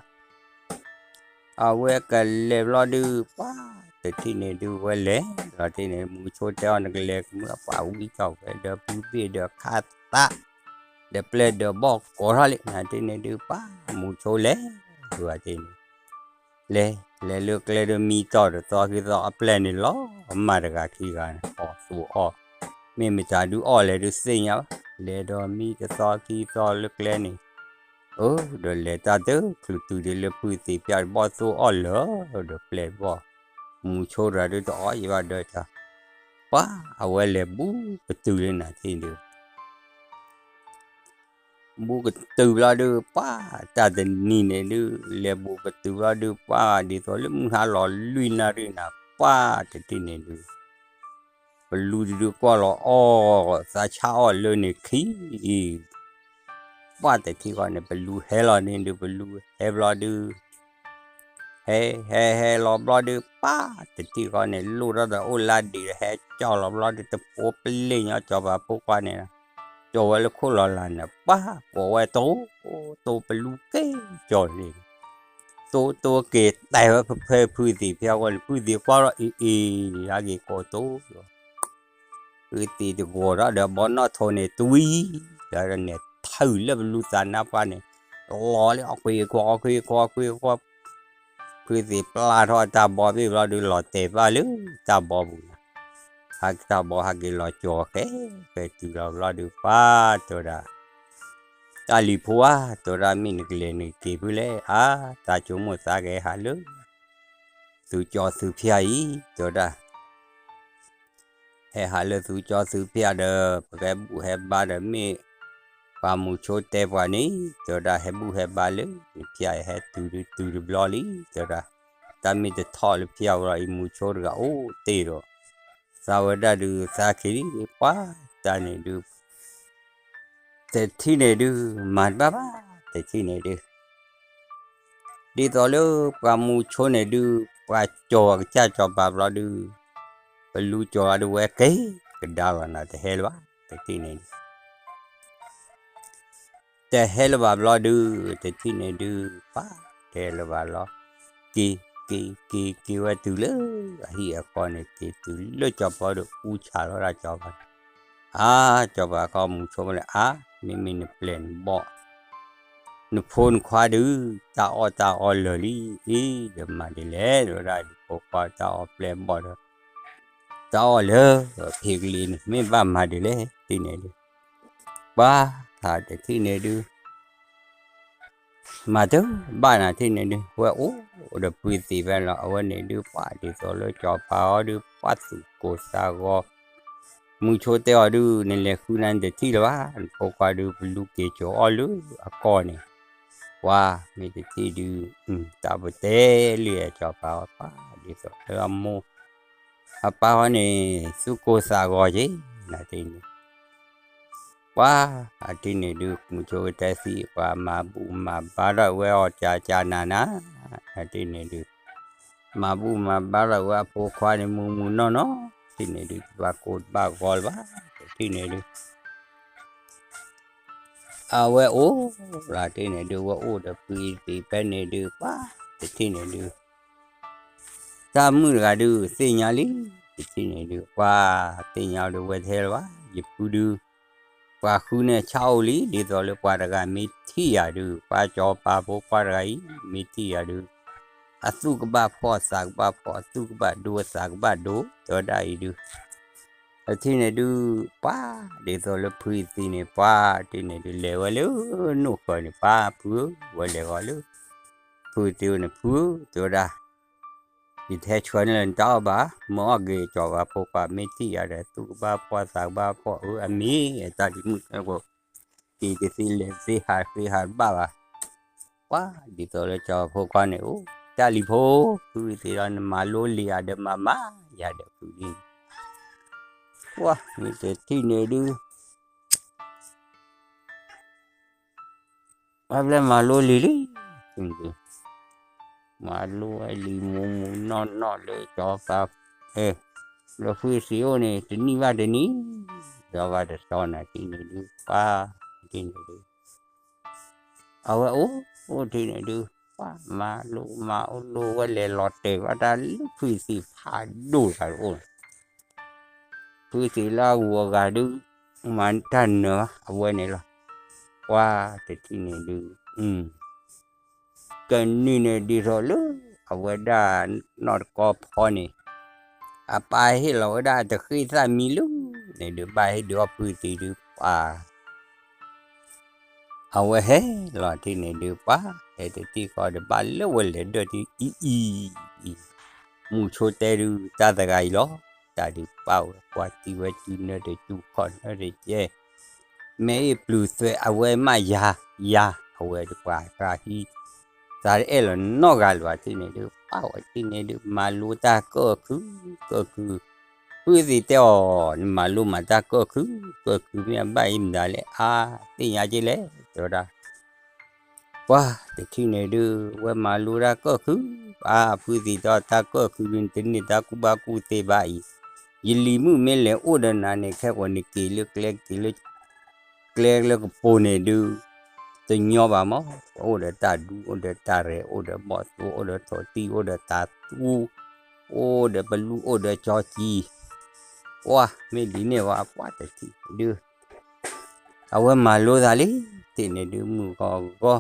အဝဲကလဲၤဘျီဒုး ပှၤ တထံၣ်န့ၣ်ဒုး ဝဲလဲၤ လီၤတထံၣ်န့ၣ် မူၤဆိတဲအီၤ နကလဲၤကမုာ် ပှၤဝံထီၣ်ဝဲဒီး ပုၢ်ဘ့ၣ်ဒီးခါသး ဒီးပျဲၢ်ဒီးဘီၣ်ကိးထီၣ်လံ နၤတထံၣ်န့ၣ်ဒုး ပှၤမူဆိလဲၤ ဒုးဝဲတထံၣ်န့ၣ် လဲၤ လဲၤလၢကျဲဒီးမံတီၢ်တသီခံသီ အပျဲၢ်န့ၣ်လီၤမၢ်တဂၤခံဂၤန့ၣ် အီၣ်သူအီၣ်, မ့ၢ်မတၤဒုးအီၣ်လဲၣ်ဒုးသ့ၣ်ညါဘၣ်, လဲၤဒီးမံတသီခံသီလၢကျဲန့ၣ်, အၢ ဒီးလဲၤတၢ်တချုးတုၤဒ်လၢဖုသံးဖၠၣ်တဘီၣ်သူအီၣ်လၢာ်, ဒီးပျဲၢ်တဘီၣ်, မူဆိတဂၤဒုးတအီၣ်ယံၤဘၣ်ဒီး ပှၤအဝဲလဲၤဘူးကတုၤလၢနၤတထံၣ်ဒုး ဘူးကတုၤဘျီဒုး ပှၤတၢ်တနံၤန့ၣ်ဒုး လဲၤဘူးကတုၤဘျီဒုး ပှၤဒ်သိးလၢမုၢ်ဟါလီၤလွံၢ်နၣ်ရံၣ်နၤ ပှၤတထံၣ်န့ၣ်ဒုး ပလူတဒုးကွၢ်လီၤအီၣ် သးဆါအီၣ်လၢန့ၣ်ခံ ပှၤတထံၣ်ဃီန့ၣ် ပလူဟဲလီၤန့ၣ်ဒုး ပလူဟဲဘျီဒုး ဟဲ ဟဲ ဟဲလီၤဘျီဒုး ပှၤတထံၣ်ဃီန့ၣ် လိၣ်ထီၣ်ဒီးအိၣ်လါဒံးဒီး ဟဲကၠီလီၤဘျီဒုး တဖိပလ့ၣ်ညီ စီၤပၤဖိခွါန့ၣ် ကၠီဝဲလၢခိၣ်လီၤလးန့ၣ် ပှၤကိးဝဲတိ တိပလူက့ၤကၠီန့ၣ် တိတိက့ၤတဲဝဲဖဲဖုသံးဖၠၣ်ဝဲန့ၣ် ဖုသံးကွၢ်လီၤအံၤအံၤ ဟဲက့ၤကိးတိ ဖုသံးတဂီၤထီၣ်ဒီးဘီနီၣ်ထိးန့ၣ် တွံၢ် ဒီးန့ၣ် ထုးလၢပလူသးနါပှၢ်န့ၣ် လီၤလၢအီၣ်ခွံအခွီ အီၣ်ခွံအခွီ အီၣ်ခွံအခွီ ဖုသံးပျၢ်ထီၣ်တၢ်ဘီဘ့ၣ်ဘျီဒုး လီၤတဲာ်ဘၣ်လၢတၢ်ဘီပူၤန့ၣ် ဟးက့ၤတၢ်ဘီ ဟးက့ၤလီၤကၠီၤဃဲ ဃဲတုၤလီၤဘျီဒုး ပှၤတဲဝဲဒၣ် တၢ်လံၤဖိဧါ တဲဝဲဒၣ် မ့ၢ်နကလဲၤနကက့ၤဖုလဲၣ် အါ တၢ်ဆိကမိၣ်သးကဟဲဟးလၢ သုးကၠီသုးဖၠၣ်အံၤ တဲဝဲဒၣ် ဟဲဟးလၢသုးကၠီသုးဖၠၣ်ဒီး ပကဟဲဘူၣ်ဟဲဘါဒီး မ့ၢ်ပှၤမူဆိတဲပှၤန့ၣ် တဲဝဲဒၣ် ဟဲဘူၣ်ဟဲဘါလၢ နဖၠၣ်အံၤဟဲတုၤဒုးတုၤတဘျီလံ တဲဝဲဒၣ် တၢ်မ့ၢ်တထီၣ်လၢဖၠၣ်ဝဲဒီး အံၤမူဆိတဂၤအိၣ်တ့ၢ်ဒီး သးဝဲဒၣ်ဒုးသးခံလံ ပှၤတၢ်န့ၣ်ဒုး တထံၣ်န့ၣ်ဒုး မၤတဘၣ်ဘၣ် တထံၣ်န့ၣ်ဒုး ဒ်သိးလၢပှၤမူဆိန့ၣ်ဒုး ပှၤကၠီၤအကစၢ်ကၠီၤပၤဘျီဒုး ပလူကၠီၤအီၤဒုးဝဲက့ၤကဒါလီၤနၤ တဟဲလၢၤဘၣ် တထံၣ်န့ၣ်ဒုး တဟဲလၢၤဘၣ်ဘျီဒုး တထံၣ်န့ၣ်ဒုး ပှၤ တဟဲလၢၤဘၣ်လီၤ က့ၤ က့ၤ က့ၤ က့ၤဝဲတုၤလၢအဟံၣ်အဃီန့ၣ် က့ၤတုၤလၢကၠီၤပၤဒီး အူဆၣ်လီၤဒၣ်ကၠီၤပၤန့ၣ် အါ ကၠီၤပၤခီမူဆိမလဲၣ် အါ မ့မ့ၢ်နပျဲၢ်နဘီၣ် နဖိနခွါဒုး တၢ်အီၣ်တၢ်အီလၢာ်လံ အံၤ ဒီးမၤဒ်လဲၣ် တဲဝဲဒၣ် ဖိခွါတၢ်အီၣ်ပျဲၢ်ဘီၣ်ဒီး တၢ်အီၣ်လၢာ် ဖံးကလံၤန့ၣ် မ့ၢ်ဘၣ်မၤဒ်လဲၣ် တထံၣ်န့ၣ်ဒုး ပှၤ တထံၣ်န့ၣ်ဒုး မၤတဘၣ်နၤ တထံၣ်န့ၣ်ဒုး ဝဲအိၣ်ဒီးဖုသံးဖဲလီၤ အဝဲန့ၣ်ဒုး ပှၤဒ်သိးလၢကၠီၤပၤအီၤဒုး ပှၤသူၣ်ကိၢ်သးဂီၤ မူဆိတဲအီၤဒုး နလဲၤဃုနၤ နတထံၣ်လၢၤဘၣ် နဖိခွါဒုး ပလူက့ၤကၠီၤအီၣ်လၢအကီၢ်န့ၣ် ပှၤမ့ၢ်တထံၣ်ဒုး တၢ်ပတဲလံ ကၠီၤပၤအီၤ ပှၤဒ်သိးလၢအမိၢ် အပၢ်အီၤန့ၣ် သူၣ်ကိၢ်သးဂီၤက့ၤ နၤတထံၣ်န့ၣ် ပှၤ အထံၣ်န့ၣ်ဒုး မူဆိကတဲသံ ပှၤမၤဘူၣ်မၤဘါထီၣ်ဝဲအီၤ ကၠးကၠးနးနး အထံၣ်န့ၣ်ဒုး မၤဘူၣ်မၤဘါထီၣ်ဝဲအဖိခွါန့ၣ် မုၢ်မုၢ်နီၢ်နီၢ် ထံၣ်န့ၣ်ဒုး တဘၣ်ကိၢ်တဘၣ်ဂီၤလၢၤဘၣ် တထံၣ်န့ၣ်ဒုး အဝဲအိၣ်လၢတထံၣ်န့ၣ်ဒုး ဝဲအိၣ်ဒီးဖုသံးဖဲန့ၣ်ဒုး ပှၤ တထံၣ်န့ၣ်ဒုး တၢ်မုၣ်တဂၤဒုး သ့ၣ်ညါလံ တထံၣ်န့ၣ်ဒုး ပှၤ သ့ၣ်ညါဒုး ဝဲတဟဲလၢၤဘၣ် ယဖုဒုး ပှၤဃုန့ၢ်ဆၣ်အိၣ်လံ ဒ်သိးလၢပှၤတဂၤမ့ၢ်ထံၣ်ယၤဒုး ပှၤကၠီၤပၤဖိခွါတဂၤအံၤ မ့ၢ်ထံၣ်ယၤဒုး အသူၣ်ကဘၣ်ဖှီၣ် အသးကဘၣ်ဖှီၣ် အသူၣ်ကဘၣ်ဒိ အသးကဘၣ်ဒိ တဲဝဲဒၣ်အံၤဒုး အထံၣ်န့ၣ်ဒုး ပှၤ ဒ်သိးလၢဖုသံးန့ၣ် ပှၤ တထံၣ်န့ၣ်ဒုး လဲၤဝဲလၢနိၣ်ဃၢၤန့ၣ် ပှၤ ဖုဧၢ ဝဲလဲၤဂီၤလၢ ဖုသံးန့ၣ် ဖုဧၢ တဲဝဲဒၣ် ယတဟဲဆှၢန့ၢ်လၢၤနတၢ်အီၣ်ဘၣ် မ့ၢ်အီၣ်က့ၤကၠီၤပၤဖိခွါ မ့ၢ်ထံၣ်ယၤဒီး သူၣ်ကဘၣ်ဖှီၣ်သးကဘၣ်ဖှီၣ် အၢ အမ့ၢ်တၢ်ဒ်မုၣ်တဲကိး က့ၤတသ့လဲၤတသ့ဟးတသ့ဟးတဘၣ်ဘၣ် ပှၤ ဒ်သိးလၢကၠီၤပၤဖိခွါန့ၣ် အိၣ် တၢ်လံၤဖိ ဖုသံးဒီး နမၤလိလံၤယၤဒီးမၤမၤယၤဒီးဖုသံးန့ၣ် ပှၤ မ့ၢ်တထံၣ်န့ၣ်ဒုး ပှၤဖဲမၤလိလံၤလံ မၤလိဝဲလံၤမူးမူးနီၢ်နီၢ်လၢကၠီၤပၤ လၢဖုသံးအိၣ်န့ၣ် တနံၣ်ဘၣ်တနံၣ် ဒီးဘၣ်တတီနၤ ထံၣ်န့ၣ်ဒုး ပှၤ ထံၣ်န့ၣ်ဒုး အဝဲအိၣ် အိၣ်ထံၣ်န့ၣ်ဒုး ပှၤမၤလိမၤအိၣ်လိဝဲလဲၤလီၤတဲာ်ဘၣ်တၢ်လၢဖုသံးဖးဒိၣ်တဂၤတအိၣ် ဖုသံးလၢအဂုၤအဂၤဒုး မၤတၢ်နၢၤဘၣ် အဝဲန့ၣ်လီၤ. ပှၤတထံၣ်န့ၣ်ဒုး ကနုာ်န့ၣ်ဒ်သိးလၢ အဝဲဒၣ်နီၢ်တကီဖီန့ၣ် အပၢ်ဟ့ၣ်လီၤဝဲဒၣ်တဃ့ၢ်သၣ်မံလၢန့ၣ်ဒုး ဘၣ်ဟ့ၣ်ဒုးအီၣ်ဖုသံးဒုးပှၤ အဝဲဟဲလီၤထံၣ်န့ၣ်ဒုး ပှၤဟဲတထံၣ်ဃီဒီး ဘၣ်လၢဝဲလဲၤဒၢၣ်ဒုး အံၤအံၤအံၤ မုၢ်ဆိတဲဒုး တၢ်တဂၤအံၤလီၤ. တၢ်ဒုးပာ်ဝဲ ပှၤတံၢ်ဝဲစုနၢတစုခီၣ်နၢတကဲ မ့ၢ်အ့ၣ်ပျုၤသွဲးအဝဲမးယၤ ယၤ အဝဲဒုးပှၤဃါဟံး သးတအဲၣ်လီၤနီတဂၤလၢၤဘၣ်ထံၣ်န့ၣ်ဒုး ပာ်ဝဲထံၣ်န့ၣ်ဒုး မၤလိတၢ်ကၢၣ်ခုၣ်ကၢၣ်ခုၣ် ဖုသံးတဲအီၤ နမၤလိမၤတၢ်ကၢၣ်ခုၣ်ကၢၣ်ခုၣ် မ့ၢ်အဘၣ်အံၤမတၤလဲၣ် အါ သ့ၣ်ညါက့လဲၣ် တဲဝဲဒၣ် ပှၤတထံၣ်န့ၣ်ဒုး ဝဲမၤလိတၢ်ကၢၣ်ခုၣ် အါ ဖုသံးတဲအီၤ တၢ်ကၢၣ်ခုၣ်ဒုး နတန့ၢ်တၢ်ကူၣ်ဘၣ်ကူၣ်သ့ဘၣ်အံၤ ယလံၤမုၣ်မ့ၢ်လဲၤအိၣ်ဒီးနၤန့ၣ် ခဲကိာ်နက့ၤလၢကျဲက့ၤလၢ ကျဲလၢကပိာ်န့ၣ်ဒုး တညီဘၣ်မး အိၣ်ဒီးတၢ်ဒူ အိၣ်ဒီးတၢ်ရဲၣ် အိၣ်ဒီးဘီၣ်သိၣ် အိၣ်ဒီးထိးတံၢ် အိၣ်ဒီးတၤသူ အိၣ်ဒီးပလူ အိၣ်ဒီးကၠီကံ ပှၤမ့ၢ်ဒ်န့ၣ်ဝဲ ပှၤတထံၣ်ဒုး အဝဲမၤလိသးလံ ထံၣ်န့ၣ်ဒုး မုၢ်ဂီၤဂီၤ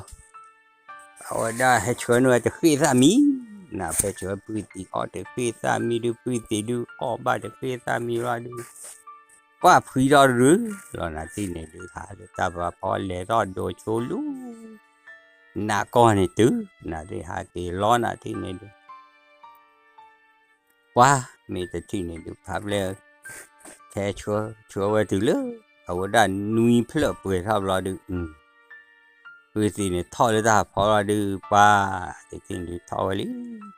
အဝဲဒၣ်ဟဲဆှၢန့ၢ်ဝဲတဃ့ၢ်သၣ်မံ နဖဲဆှၢဖုသံးအီၣ်တဃ့ၢ်သၣ်မံဒုး ဖုသံးဒုးအီၣ်ဘၣ်တဃ့ၢ်သၣ်မံလီၤဒုး ပှၤဖှံထီၣ်တရုၤလီၤ နထံၣ်န့ၣ်ဒုး ဟးလၢတၢ်ပၤဖီလဲၤထီၣ်ဒိးဆိလူ နးကီၢ်န့ၣ်တုၤ နထံၣ်ဟးက့ၤလီၤ နထံၣ်န့ၣ်ဒုး ပှၤမ့ၢ်တထံၣ်န့ၣ်ဒုး ဖးဖျဲၣ် ထဲဆှၢ ဆှၢဝဲတုၤလၢ အဝဲဒၣ်နွံဖျၢၣ်ပှဲၤထီၣ်ဘျီဒုး ဖုသံးန့ၣ်ထီၣ်လၢတၢ်ဖီလီၤဒုး ပှၤတထံၣ်န့ၣ်ထီၣ်ဝဲလံ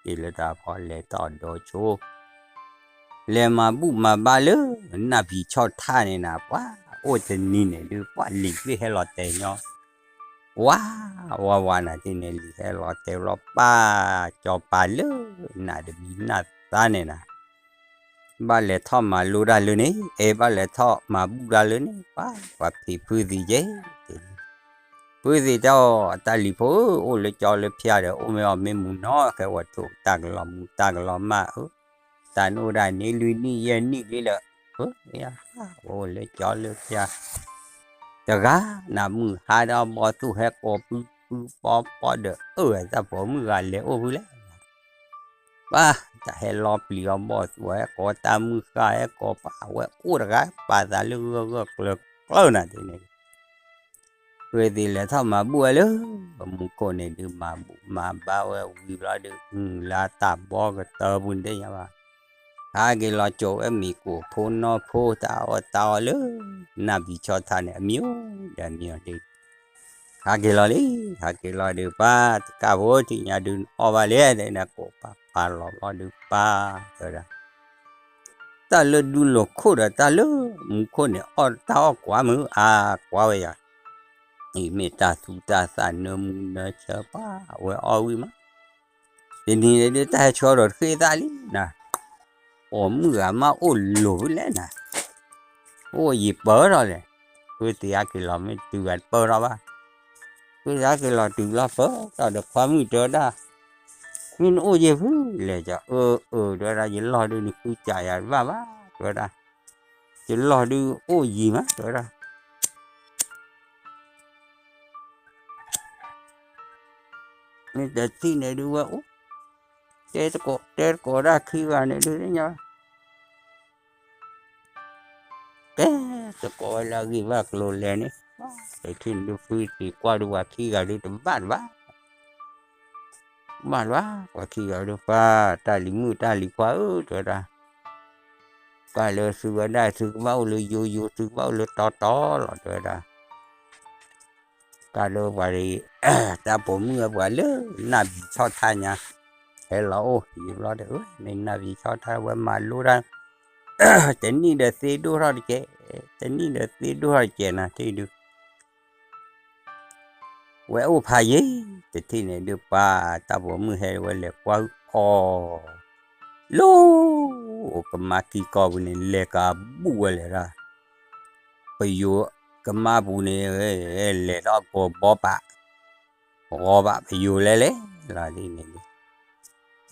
တုၤလၢတၢ်ဖီလဲၤထီၣ်ဒိးဆိ လဲၤမၤဘူၣ်မၤဘါလၢ နၢ်ပံၤဆီၣ်ထၣ်န့ၣ်နၤ ပှၤအိၣ်တနံၤန့ၣ်ဒုး ပှၤလံာ်သ့ၣ်ဟဲလီၤတဲာ်ညီ ဝါ ဝါဝါ နထံၣ်န့ၣ် လံာ်ဟဲလီၤတဲာ်လီၤ ပၢ်ကၠီၤပၤလၢ နးတဘံနၢ်သါန့ၣ်နၤ ဘၣ်လဲၤထီၣ်မၤလိတၢ်လၢန့ၣ် အဲ ဘၣ်လဲၤထီၣ်မၤဘူၣ်တၢ်လၢန့ၣ် ပှၤ ပှၤဖံးဖုသံးက့ ဖုသံးတဲအီၤ တၢ်လံၤဖိဧၢ အိၣ်လၢကၠီလၢဖၠါဒီး အိၣ်မ့ၢ်အီၤမ့ၢ်မုၢ်နီၤ ခဲဝဲထိၣ်တၢ်ကလီၤမုၢ်တၢ်ကလီၤမၢ်ဧၢ တၢ်နအိၣ်ဒၣ်န့ၣ်လွံၢ်နံၣ်ယဲၢ်နံၣ်လံလၢ အိၣ်လၢကၠီလၢဖၠါ တဂၤ နမုၢ်ဟါဒီးဘီၣ်သူၣ်ဟဲကိးပုၢ်ပုၢ်ပီပီဒီး အၢ တၢ်ပိာ်မုၣ်ဂၤလဲၤအိၣ်ဖုလဲၣ် ပၢ် တၢ်ဟဲလီၤပျံၤအီၤဘီၣ်သူၣ်ဟဲကိး တၢ်မုၢ်ဃၢ်ဟဲကိး ပၢ်ဝဲအိၣ်တဂၤ ပာ်သးလၢဂၢၢ်ဂၢၢ်ကျၢၤကျၢၤနၤဒ်န့ၣ် ဖုသံးလဲၤထီၣ်မၤဘူၣ်ဝဲလၢ မူခိၣ်န့ၣ်ဒုး မၤဘူၣ်မၤဘါဝဲဝံၤဘျီဒုး လၢတၢ်ဘီကတၢၢ်ပူၤန့ၣ်တသ့ၣ်ညါဘၣ် ဟးက့ၤလီၤကိးဝဲမ့ၤကိၣ်ဖိနီဖိ တၢ်အီၣ်တၢ်အီလၢ နၢ်ပံၤဆီၣ်ထၣ်န့ၣ် အမံၤအိၣ်ဒီးအမံၤအိၣ်ဒုး ဟးက့ၤလီၤလံ ဟးက့ၤလီၤဒုး ပၢ်တကၢ်ဖိ ထံၣ်ညါဒုး နအီၣ်ဘၣ်လဲၣ် တဲနကိးပာ်ဖးလီၤဘျီဒုး ပၢ်တဲဝဲဒၣ် တၢ်လၢဒူလိာ်ခိၣ်ဒီးတၢ်လၢမူခိၣ်န့ၣ် အီၣ်တၢ်အီၣ်ကွၢ်မုၢ် အါကွၢ်ဝဲယၤ အံၤမ့ၢ်တၢ်သူတၢ်သၣ်နၢမူနၢဆၢ ပၢ်ဝဲအီၣ်ဝံၣ်မး တနံၤန့ၣ်ဒုး တၢ်ဟဲဆှၢဒီးတဃ့ၢ်သၣ်လံနၤ ပိာ်မုၣ်ဂၤမးအိၣ်လိၤဖဲလဲၣ်နၤ အိၣ်ယံၤပၢၢ်ထီၣ်လဲၣ် ဖုသံးဟးက့ၤလီၤမ့ၢ်တုၤဂၤတပၢၢ်ထီၣ်ဘၣ် ဖုသံးဟးက့ၤလီၤတုၤလီၤပၢၢ်ထီၣ်ဒီး ခွါမုၣ်တဲဝဲဒၣ် မ့ၢ်နအိၣ်ယဲၢ်ဖုလဲၣ် ကၠီ အၢ အၢ တဲဝဲဒၣ် ယလီၢ်ဒုးနဃုကးယၤတဘၣ်ဘၣ် တဲဝဲဒၣ် ယလီၢ်ဒုးအိၣ်ယံၤမး တဲဝဲဒၣ် မ့ၢ်တထံၣ်န့ၣ်ဒုးဝဲအိၣ် တဲတကိး တဲတကိးဒၣ်ခံဂၤန့ၣ်ဒုးသ့ၣ်ညါ တဲတကိးဝဲလၢအဂံၢ်ဘၣ်ကျိၤလဲၤန့ၣ် တထံၣ်န့ၣ်ဒုး ဖုသံးကွၢ်ဒုးပှၤခံဂၤဒုးတဘၣ်တဘၣ် ဘၣ်တဘၣ် ပှၤခံဂၤဒုး ပၢ်တၢ်လံၤမုၣ်တၢ်လံၤခွါဧၢ တဲဝဲဒၣ် ပၢ်လၢသုဝဲဒၣ် သုကဘၣ်အိၣ်လၢယိယိ သုကဘၣ်အိၣ်လၢတီတီလီၤ တဲဝဲဒၣ် တၢ်လၢပှၤ တၢ်ပိာ်မုၣ်ဝဲပှၤလၢ နၢ်ပံၤဆီၣ်ထၣ်ညါ ဟဲလီၤအိၣ်ယံၤဘျီဒီး မ့ၢ်နၢ်ပံၤဆီၣ်ထၣ်ဝဲမၤလိတၢ် တနံၣ်ဒီးသ့ဒိၣ်ထီၣ်တကဲး တနံၣ်ဒီးသ့ဒိၣ်ထီၣ်တကဲးနၤ ထံၣ်ဒုး ဝဲအိၣ်ဖးယံၤ တထံၣ်န့ၣ်ဒုး ပှၤတၢ်ပိာ်မုၣ်ဟဲဝဲလဲၤကွၢ်အီၤ လၢ ကမါခံကီၢ်ပူၤန့ၣ် လဲၤကဘူၣ်ဝဲလဲၣ်ဒၣ် ပယိၤကမါပူၤန့ၣ် လဲၤထီၣ်ကိးဘီပာ် ဂီၤဘၣ်ပယိၤလဲၤလဲၤလီၤဒ်န့ၣ်ဒုး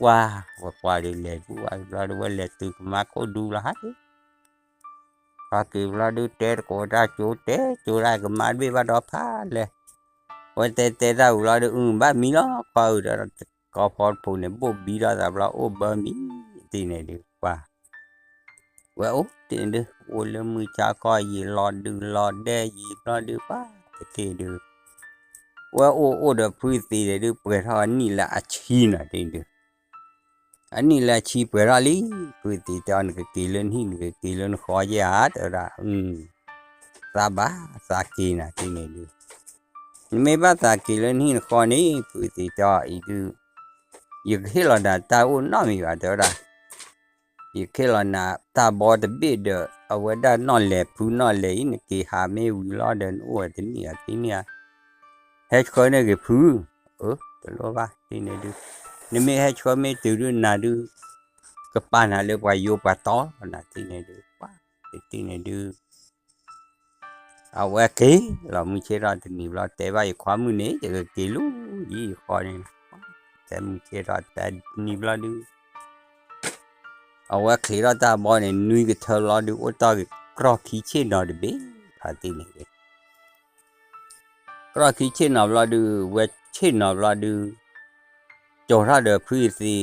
ပှၤ ပှၤပှၤဒုးလဲၤဘူၣ်ဘၣ်ဘျီဒုး ဝဲလဲၤတုၤကမါခိၣ်ဒူလီၤဟးက့ၤ ဟးက့ၤဘျီဒုး တဲတကိးတၢ်ကၠိ တဲကၠိဒၣ်ကမါတဘ့ၣ်ဘၣ်ဒီးဖးလဲၣ်, အဝဲတဲတဲတၢ်ဝံၤလီၤဒုး အုဘၣ်မံလီၤ ခွါဧၢ ဒီး ကိးဖီတဖိးန့ၣ် ဘိၣ်ဘံထီၣ်သးဘျီ အိၣ်ဘၢမံ တထံၣ်န့ၣ်ဒုး ပှၤ ဝဲအိၣ်တ့ၢ်ဒုး အိၣ်လၢမုၢ်ဆါခီ ယံာ်လီၤဒုးလီၤဒဲယံာ်ဘျီဒုး ပှၤတထံၣ်ဒုး ဝဲအိၣ်အိၣ်ဒီးဖုသံးန့ၣ်ဒုး ပှဲၤထီၣ်အနံၣ်လၢအဆံနီၤ တထံၣ်ဒုး အနံၣ်လၢအဆံပှဲၤထီၣ်လံ, ဖုသံးတဲအီၤ နကက့ၤလၢနဟံၣ် နကက့ၤလၢနဃီယဲၢ်ဧါ တဲဝဲဒၣ်, သးဘၣ်သးက့ၤနၤ တထံၣ်န့ၣ်ဒုး, နမ့ၢ်ဘၣ်သးက့ၤလၢနဟံၣ်နဃီန့ၣ် ဖုသံးတဲအီၤအံၤဒုး, ယကဟ့ၣ်လီၤနၤတၢ်အိၣ်နီတမံၤဘၣ် တဲဝဲဒၣ် ယကဟ့ၣ်လီၤနၤတၢ်ဘီတဘ့ၣ်ဒီး အဝဲဒၣ်နီၣ်လဲၢ်ဖုနီၣ်လဲၢ်အံၤ နက့ၤဟးမ့ၢ်ဝံၤလီၤဒီး နအိၣ်ဝဲတနံၣ်အခံနံၣ်ဧါ, ဟဲဆှၢန့ၢ်က့ၤဖု, အၢ တလိၣ်ဘၣ် တထံၣ်န့ၣ်ဒုး, နမ့ၢ်ဟဲဆှၢမ့ၢ်တုၤဒုးနၤဒုး, ကပာ်နၤလၢပှၤယိပှၤတီနၤ တထံၣ်န့ၣ်ဒုး, တထံၣ်န့ၣ်ဒုး အဝဲက့ၤလီၤ မုၢ်ဆ့ၣ်ထီၣ်တနံၤဘျီ တဲဘၣ်ယခွါမုၣ်န့ၣ် ယကက့ၤလူၤယံၤယဃီန့ၣ်, တဲမုၢ်ဆ့ၣ်ထီၣ်တနံၤဘျီဒုး, အဝဲချံးထီၣ်တၢ်ဘီန့ၣ် နွံကထၢဘျီဒုး အိၣ်တ့ၢ်က့ၤ ကြီၢ်ခံဆ့ၣ်နီၤတဘ့ၣ် ဖါတံၢ်န့ၣ် ကြီၢ်ခံဆ့ၣ်နီၤဘျီဒုး ဝဲဆ့ၣ်နီၤဘျီဒုး, ကၠီၤထီၣ်ဒီးဖုသံး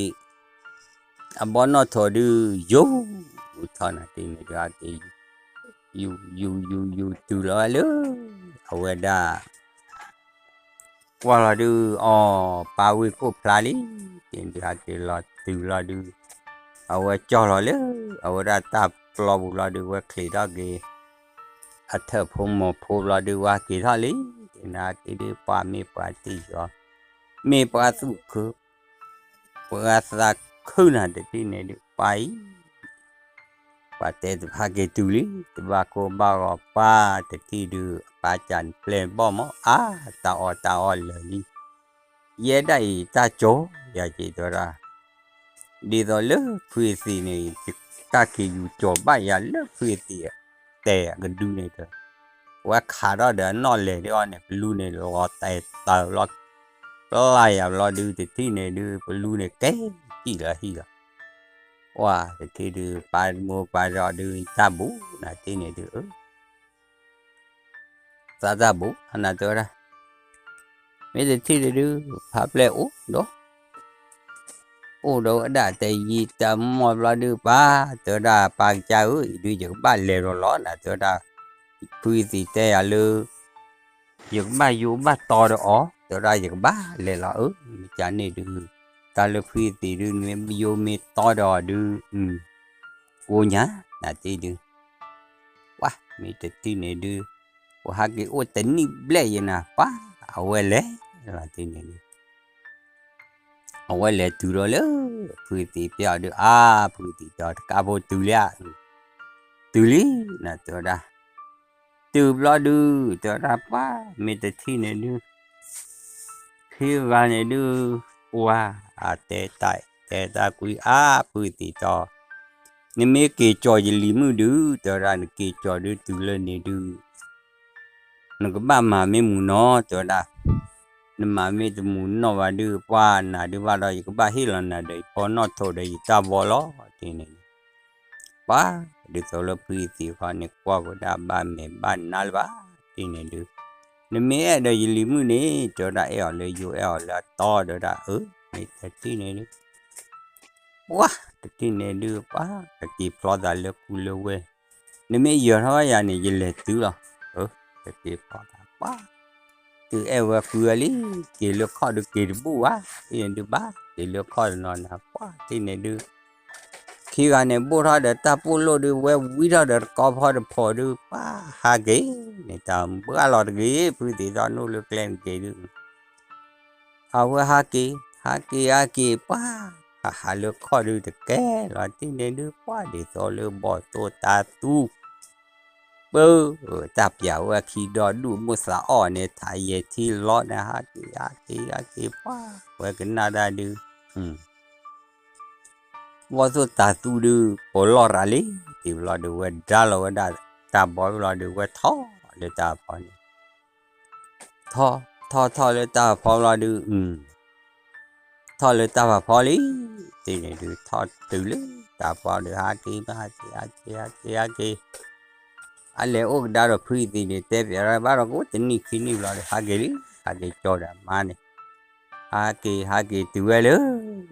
အဘီနီၣ်ထိးဒုး ယူၤထီၣ်နၤ တထံၣ်န့ၣ်ဒုး ယူၤယူၤယူၤယူၤတုၤလီၤဝဲလၢ အဝဲဒၣ် ကွၢ်လီၤဒုး အီၤ ပၢ်ဝ့ၢ်ကိၣ်ဖျါလံ, တထံၣ်န့ၣ်ဒုးဟးက့ၤလီၤတုၤလီၤဒုး, အဝဲကၠီၢ်လီၤလၢ အဝဲဒၣ်တၢ်ပျီပူၤလီၤဒုး ဝဲချံးထီၣ်က့ၤ အထၢၣ်ဖိမိၢ်ဖိဘျီဒုး ဝဲဟးက့ၤထီၣ်လံ, တထံၣ်န့ၣ်ဒုး ပှၤမ့ၢ်ပှၤတံၢ်ယီၤ, မ့ၢ်ပှၤသူၣ်ခု, ပှၤသးခုနၤ တထံၣ်န့ၣ်ဒုး ပၢ်အံၤ ပှၤတဲတဖၣ်က့ၤတုၤလံ တဘၣ်ကိၢ်ဘၣ်ဂီၤ ပၢ်တထံၣ်ဒုး အပၢ်ကၢ်ပျဲၢ်ဘီၣ်မး အါ တၢ်အီၣ်တၢ်အီၣ်လၢာ်လံ, ယဲဒၣ်အံၤတၢ်ကၠီၤယၤက့ၤတဲဝဲဒၣ်, ဒ်သိးလၢဖုသံးန့ၣ် တၢ်က့ၤယူၤကၠီၤဘၣ်ယၤလၢဖုသံး တဲအကဒုန့ၣ်ဒီး, ဝဲခးထီၣ်ဒီးအနီၣ်လဲၢ်ဒ်အီၤန့ၣ် ပလူန့ၣ်လီၤတဲာ်တၢ်ဘျီ, ပျၢ်ယၤဘျီဒုး တထံၣ်န့ၣ်ဒုး ပလူန့ၣ်ကဲကံၣ်လီၤဟံၣ်လီၤ, ပှၤတထံၣ်ဒုး ပၢ်တမိၢ်ပၢ်ဒီးဒုး တၢ်ဘူးနၤတထံၣ်န့ၣ်ဒုး သးတၢ်ဘူးနၤတဲဝဲဒၣ်, မ့ၢ်တထံၣ်န့ၣ်ဒုး ဖးပျဲၢ်အိၣ်ဒီး အိၣ်ဒီးဝဲဒၣ်တယံာ်တမီၢ်ဘျီဒုး ပၢ်တဲဝဲဒၣ် ပၢ်ကစၢ်ဧၢ အံၤဒုး ယကဘၣ်လဲၤဒီးလီၤနၤတဲဝဲဒၣ်, ဖုသံးတဲယၤလၢ ယကဘၣ်ယိဘၣ်တီဒီးအီၤ တဲဝဲဒၣ် ယကဘၣ်လဲၤလီၤဧၢ, မ့ၢ်ကန့ၣ်ဒုး တၢ်လၢဖုသံးဒုး မ့ၢ်ယိမ့ၢ်တီဒီးအီၤဒုး ကိညါ နၤတထံၣ်ဒုး ပှၤမ့ၢ်တထံၣ်န့ၣ်ဒုး ပှၤဟးက့ၤအိၣ်တနံၣ်ဘျဲၣ်ယဲနၤ ပှၤအဝဲလဲၤလီၤတထံၣ်န့ၣ်ဒုး အဝဲလဲၤတုၤဒီးလၢ ဖုသံးပျဲၢ်အီၤဒုး အါ ဖုသံးတဲအီၤ တကးဖိတုၤလံဧါ, တုၤလံ နၤတဲဝဲဒၣ်, တုၤဘျီဒုး တဲဝဲဒၣ် ပှၤမ့ၢ်တထံၣ်န့ၣ်ဒုး ခံဂၤန့ၣ်ဒုး ပှၤအတဲတၢ် တဲတၢ်ကွံ အါ ဖုသံးတဲအီၤ, နမ့ၢ်က့ၤကၠီၤယလံၤမုၣ်ဒုး တဲဝဲဒၣ် နက့ၤကၠီၤဒုးတုၤလၢန့ၣ်ဒုး နကဘၣ်မၤမ့ၢ်မုာ်နီၤ တဲဝဲဒၣ်, နမၤမ့ၢ်တမုာ်နီၢ်ဘၣ်ဒုး ပှၤနၤဒုးဘၣ်ဒီး ယကဘၣ်ဟ့ၣ်လီၤနၤဒီးယဘီနီၣ်ထိးဒီးယတၢ်ဘီလီၤ တထံၣ်န့ၣ်ဒုး ပှၤဒ်သိးလၢဖုသံးဃီန့ၣ် ကွၢ်ဝဲဒၣ်ဘၣ်မဲာ်ဘၣ်နါလၢၤဘၣ် တထံၣ်န့ၣ်ဒုး, နမ့ၢ်အဲၣ်ဒီးယလံၤမုၣ်န့ၣ် တဲဝဲဒၣ် အဲၣ်အီၤလၢယိ အဲၣ်အီၤလၢအတီ တဲဝဲဒၣ် အၢ မ့ၢ်တထံၣ်န့ၣ်ဒုး ပှၤတထံၣ်န့ၣ်ဒုး ပှၤကက့ၤဖျီသးလၢကူလၢဝဲ, နမ့ၢ်ယၢၤထီၣ်ယၤန့ၣ် ယလဲၤတုၤလီၤ, အၢ ကက့ၤဖျီသး ပှၤ တုၤအဲၣ်ဝဲဃုဝဲလံ, က့ၤလၢခီၣ်ဒုးက့ၤတဘူၣ်ဘၣ်, တထံၣ်န့ၣ်ဒုးဘၣ် က့ၤလၢခီၣ်တနီၤနၤ ပှၤတထံၣ်န့ၣ်ဒုး ခံဂၤန့ၣ် ဘိၣ်ထီၣ်ဒီးတၢ်ပိၢ်လိၣ်ဒုး ဝဲဝံထီၣ်ဒီးတကီဖီတဖိးဒုး ပှၤဟးက့ၤန့ၣ် တၢ်ဘှါလီၤတဂ့ၤ ဖုသံးသီၣ်နအိၣ်လၢကျဲန့ၣ်က့ၤဒုး အဝဲဟးက့ၤ ဟးက့ၤဟးက့ၤ ပှၤ ဟးဟးလၢခီၣ်ဒုးတကဲလီၤ တထံၣ်န့ၣ်ဒုး ပှၤဒ်သိးလၢဘီၣ်သိၣ်တၤသူ ပၢ တၢ်ပျးဝဲခံဒီဒူၣ်မိၢ်သးအီၣ်န့ၣ် ထးယဲၢ်ထံလီၤန့ၣ် ဟးက့ၤ ဟးက့ၤ ဟးက့ၤ ပှၤ ဝဲကနၣ်တၢ်ဒုး ဘီၣ်သိၣ်တၤသူဒုး ပိာ်လီၢ်ရၤလံ တံၢ်ဘျီဒုး ဝဲဒါလီၤဝဲဒၣ်တၢ်ဘီဘျီဒုး ဝဲထီၣ်လၢတၢ်ဖီန့ၣ် ထီၣ် ထီၣ် ထီၣ်လၢတၢ်ဖီဘျီဒုး ထီၣ်လၢတၢ်ဖးဖီလံ တထံၣ်န့ၣ်ဒုး ထီၣ်တုၤလၢတၢ်ဖီဒုး ဟးက့ၤ ဟးက့ၤ ဟးက့ၤ ဟးက့ၤ အလဲၤအိၣ်ကဒါဒီးဖုအံၤသ့ၣ်န့ၣ် တဲပၠးဘၣ်ဒီး ကအိၣ်တနံၣ်ခံနံၣ်ဘျီဒီး ဟးက့ၤလံ, ဟးက့ၤကၠီဒီးအမါန့ၣ်, ဟးက့ၤ ဟးက့ၤတုၤဝဲလၢ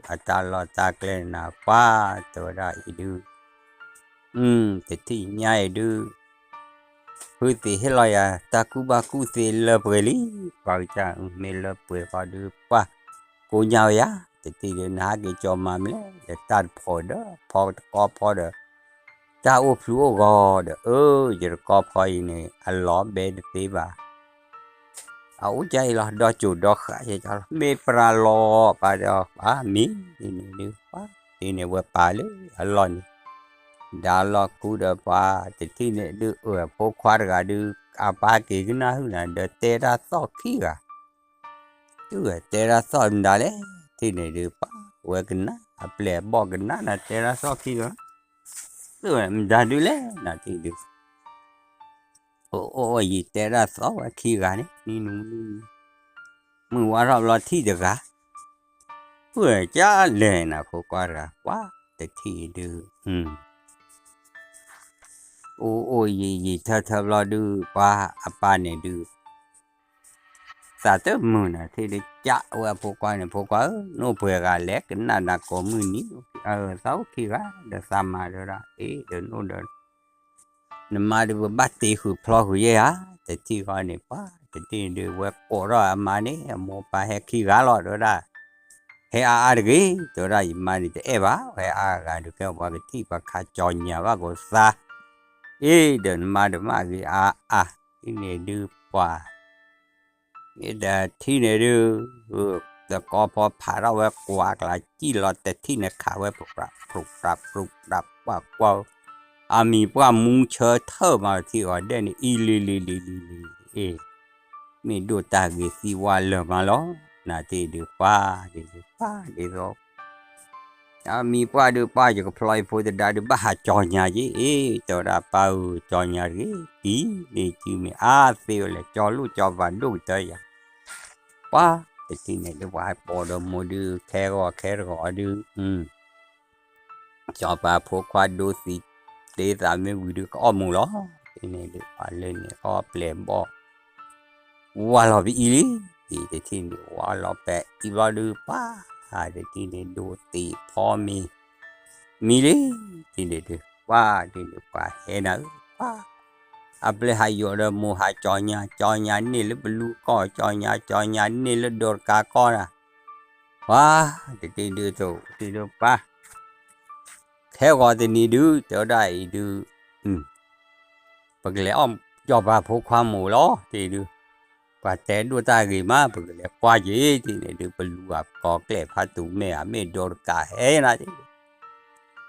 အတၢ်လီၢ်တၢ်ကျဲနၤပှၤ တဲဝဲဒၣ်အံၤဒုး, တထံၣ်ညါအံၤဒုး ဖုသ့ၣ်ဟ့ၣ်လီၤယၤ တၢ်ကူၣ်ဘၣ်ကူၣ်သ့လၢပှဲၤလံ, ပှၤကစၢ် မ့ၢ်လၢပှဲၤဃီဒုး ပှၤကိးညါဝဲယၤ, တထံၣ်ဒုး နဟးက့ၤကၠီမၤမလဲၣ်, ဒီးတၢ်တဖိးဒီး ဖီတကီဖီဒီး တၢ်အိၣ်ဖျူအိၣ်ဂီၤဒီး အၢ ယတကီဖီအံၤန့ၣ် အလီၤဘဲတသ့ဘၣ် အအိၣ်ကၠၢ်အံၤလီၤ ဒီးကၠိဒီးဃးယဲလီၤ မ့ၢ်ပြးလီၤပာ်ဒီး ပှၤမ့ၢ်ဒ်န့ၣ်ဒုး ပှၤဒ်န့ၣ်ဝဲပာ်လၢအလီၢ်န့ၣ်, ဒါလီၢ်ခူဒီးပှၤတထံၣ်န့ၣ်ဒုး အၢ အဖိခွါတဂၤဒုး အပၢ်က့ၤကနၣ်ဟုၣ်နၤ ဒီးတဲတၢ်သီၣ်ခံဂၤ, တုၤတဲတၢ်သီၣ်မတၤလဲၣ်, ထံၣ်န့ၣ်ဒုး ပှၤဝဲကနၣ် အပျဲၢ်အဘီၣ်ကနၣ်နၤ တဲတၢ်သီၣ်ခံဂၤ, တုၤမတၤဒုးလဲၣ် နထံၣ်ဒုး အိၣ်အိၣ်ယံၤတဲတၢ်သီၣ်ဝဲခံဂၤန့ၣ် နံၤနံၤ မုၢ်ဝါထီၣ်ဘျီထံၣ်တဂၤ, ပှၤကၢ်လဲၣ်နၤဖိခွါတဂၤ ပှၤတထံၣ်ဒုး, အိၣ်အိၣ်ယံၤယံၤထၢထၢဘျီဒုး ပှၤအပၢ်န့ၣ်ဒုး သးတမုာ်နၤ ထံၣ်ဒုးကးဝဲအဖိခွါန့ၣ် ဖိခွါဧၢ နအိၣ်ပှဲၤဂၤလဲၣ် ကနၣ်နၤကိးမုၢ်နံၤ, သးအိၣ်ခံဂၤ ဒီးသးမၤဒီးဒၣ် အ့ ဒီးနအိၣ်ဒီး နမါဒုးပဘၣ်တ့ဃုာ်ဖျီဃုာ်ယဲဧါ, တထံၣ်ဃီန့ၣ် ပှၤတထံၣ်ဒုး ဝဲကိးထီၣ်အမါန့ၣ် အမိၢ်ပၢ်ဟဲခံဂၤလီၤ တဲဝဲဒၣ်, ဟဲအါအါတဂ့ၤ တဲဝဲဒၣ် ယမါန့ၣ်တအဲၣ်ဘၣ် ဟဲအါဂၤဒုး ကဲပှၤကထံၣ်ပှၤခးကၠီညါဘၣ်ကိးသး, အ့ ဒီးနမါဒုးမၤဂ့ၤအါအါ, ထံၣ်န့ၣ်ဒုးပှၤ မ့ၢ်တထံၣ်န့ၣ်ဒုး တကီဖီဖးထီၣ်ဝဲကွၢ်ကျးစံၣ်လီၤ တထံၣ်န့ၣ်ခးဝဲ ပြူးပြး ပြူးပြး ပြူးပြး ပှၤကွၢ်, အမံၤပှၢ်မူဆၢထၢၣ်မးထံၣ်အီၤဒဲးန့ၣ် အံၤလံၤလံၤလံၤလံၤလံၤ အ့ မ့ၢ်ဒိၣ်တၢ်ဂ့ၤသံဝါလၢာ်မးလီၤ, နၤတ့ၢ်ဒုးပှၤဒ်သိး ပှၤဒ်သိး အမံၤပှၢ်ဒုးပှၤ ယကဖျီယဖိသဒါဒုး ဘၣ်ဟးကၠီညါက့ၤ အ့ တဲဝဲဒၣ် ပၢ်ဧၢ ကၠီညါတဂ့ၤ တံၤန့ၣ်စုမ့ၢ်အါသ့ဝဲလဲၣ် ကၠီလိၣ်ကၠီပၤဒိၣ်ကတၢၢ်ယၤ, ပှၤတထံၣ်န့ၣ်ဒုး ပှၤပိာ်ဒီးမိၢ်ဒုး ခဲဂီၤခဲတဂီၤဒုး ကၠီပၤဖိခွါဒိသံး တ့သးမ့ၢ်ဝံၤဒုး ကအီၣ်မူးလီၤ, တထံၣ်န့ၣ်ဒုး ပှၤလၢန့ၣ်အီၣ်ပျဲၢ်ဘီၣ် ဝါလီၤပအံၤလံ, တထံၣ်န့ၣ် ဝါလီၤပအံၤဘျီဒုး ပှၤ တထံၣ်န့ၣ်ဒိသံးဖီမ့ၤ မံၤလံ, တထံၣ်န့ၣ်ဒုး ပှၤ တထံၣ်န့ၣ် ပှၤဟဲနၤဧၢ ပှၤ အပျဲၢ်ဟးယိးဒီးမိၢ်ဟးကၠီညါ ကၠီညါန့ၢ်လၢပလူကီၢ် ကၠီညါ ကၠီညါန့ၢ်လၢဒိးတကးကီၢ်နၤ, ပှၤ တထံၣ်ဒုးသိး တထံၣ်ဒုးပှၤ ခဲဂီၤတနံၤဒုး တဲဝဲဒၣ်အံၤဒုး ပကလဲၤအီၣ်ကၠီပၤဖိခွါမိၢ်လီၤ တထံၣ်ဒုး, ပှၤတဲဒိၣ်တၢ်ဂ့ၤမး ပကလဲၤကွၢ်က့ၤ တထံၣ်န့ၣ်ဒုး ပလူအကီၤကျဲၣ်ဖးတူၤမဲာ် အမ့ၢ်ဒိးတကးဟဲနၤတထံၣ်ဒုး,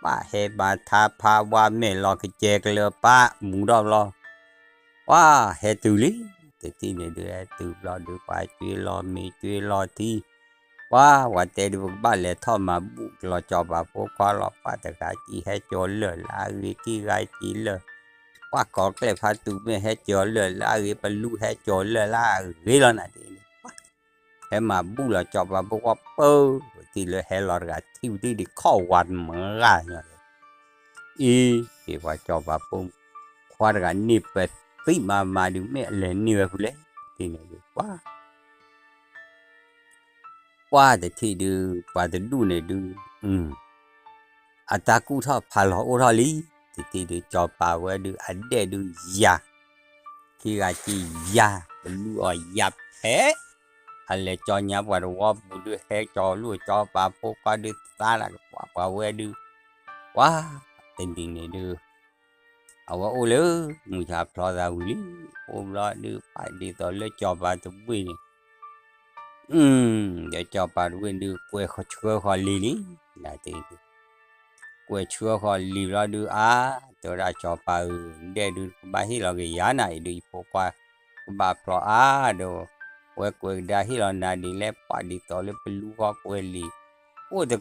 ပှၤဟဲမၤထါဖးဝါမဲာ်လီၤကစဲးကလၢၤပၢ်မူထီၣ်ဘျီ ပှၤဟဲတုၤလံ, တထံၣ်န့ၣ်ဒုး ဟဲတုၤဘျီဒုး ပှၤကွ့လီၤမ့ၤကွ့လီၤထံ, ပှၤ ပှၤတဲဒုး ပကဘၣ်လဲၤထီၣ်မၤဘူၣ်လီၤကၠီပၤဖိခွါလီၤ ပှၤတဂၤကံဟဲကၠီၤလၢာ်လၢအဂ့ၤ ခံဂၤကံလၢာ်, ပှၤကီၤကျဲၣ်ဖးတူၤမဲာ်ဟဲကၠီၤလၢာ်လၢအဂ့ၤ ပလူဟဲကၠီၤလၢာ်လၢအဂ့ၤလီၤနၤတထံၣ်န့ၣ် ပှၤ ဟဲမၤဘူၣ်လီၤကၠီပၤဖိခွါပၢ, ပထံၣ်လၢဟဲလီၤတဂၤ ထံၣ်ပထံၣ်ဒံးခီၣ်ဝါတမၤဂၤညီ အံၤ ပှၤကၠီပၤဖိခွါတဂၤန့ၢ်ပသံမၤမၤဒုး မ့ၢ်အလဲၤန့ၢ်ဝဲဖုလဲၣ် တထံၣ်န့ၣ်ဒုး ပှၤ ပှၤတထံၣ်ဒုး ပှၤတဒူၣ်န့ၣ်ဒုး အတၢ်ကူၣ်ထီၣ်ဖးလီၤအိၣ်ထီၣ်လံ, တထံၣ်ဒုး ကၠီၤပၤဝဲဒုး အဒဲၣ်ဒုးယၤ, ခံဂၤကံယၤ, ပလူအီၤယၤဖဲ, အလဲၤကၠီညါပှၤတဝီပူၤဒုး ဟဲကၠီၤလူၢ်ကၠီၤပၤဖိခွါဒုး သါလၢကပှၤပှၤဝဲဒုး, ပှၤတနံၤန့ၣ်ဒုး အဝဲအိၣ်လၢ မုၢ်ဆါဖျီသးဝံၤလံ, အိၣ်ဘျီဒုး ပှၤဒ်သိးလၢကၠီၤပၤတဘ့ၣ်န့ၣ် ဒီးကၠီၤပၤတဝ့ၢ်ဒုး ကွဲးဆှၢဃီၤလံၤလံ, နတ့ၢ်ဒုး ကွဲးဆှၢဃီၤလံၤဘျီဒုး အါ, တဲဝဲဒၣ်ကၠီၤပၤဧၢ, ဒဲၣ်ဒုး ကဘၣ်ဟ့ၣ်လီၤက့ၤယၤနၤအံၤဒုး ယဖိခွါ ကဘၣ်ဖျီအါဒီး ဝဲကွဲးကဒါဟ့ၣ်လီၤနၤဒ်လဲၣ် ပှၤဒ်သိးလၢပလူဃီကွဲးလံၤ အိၣ်တ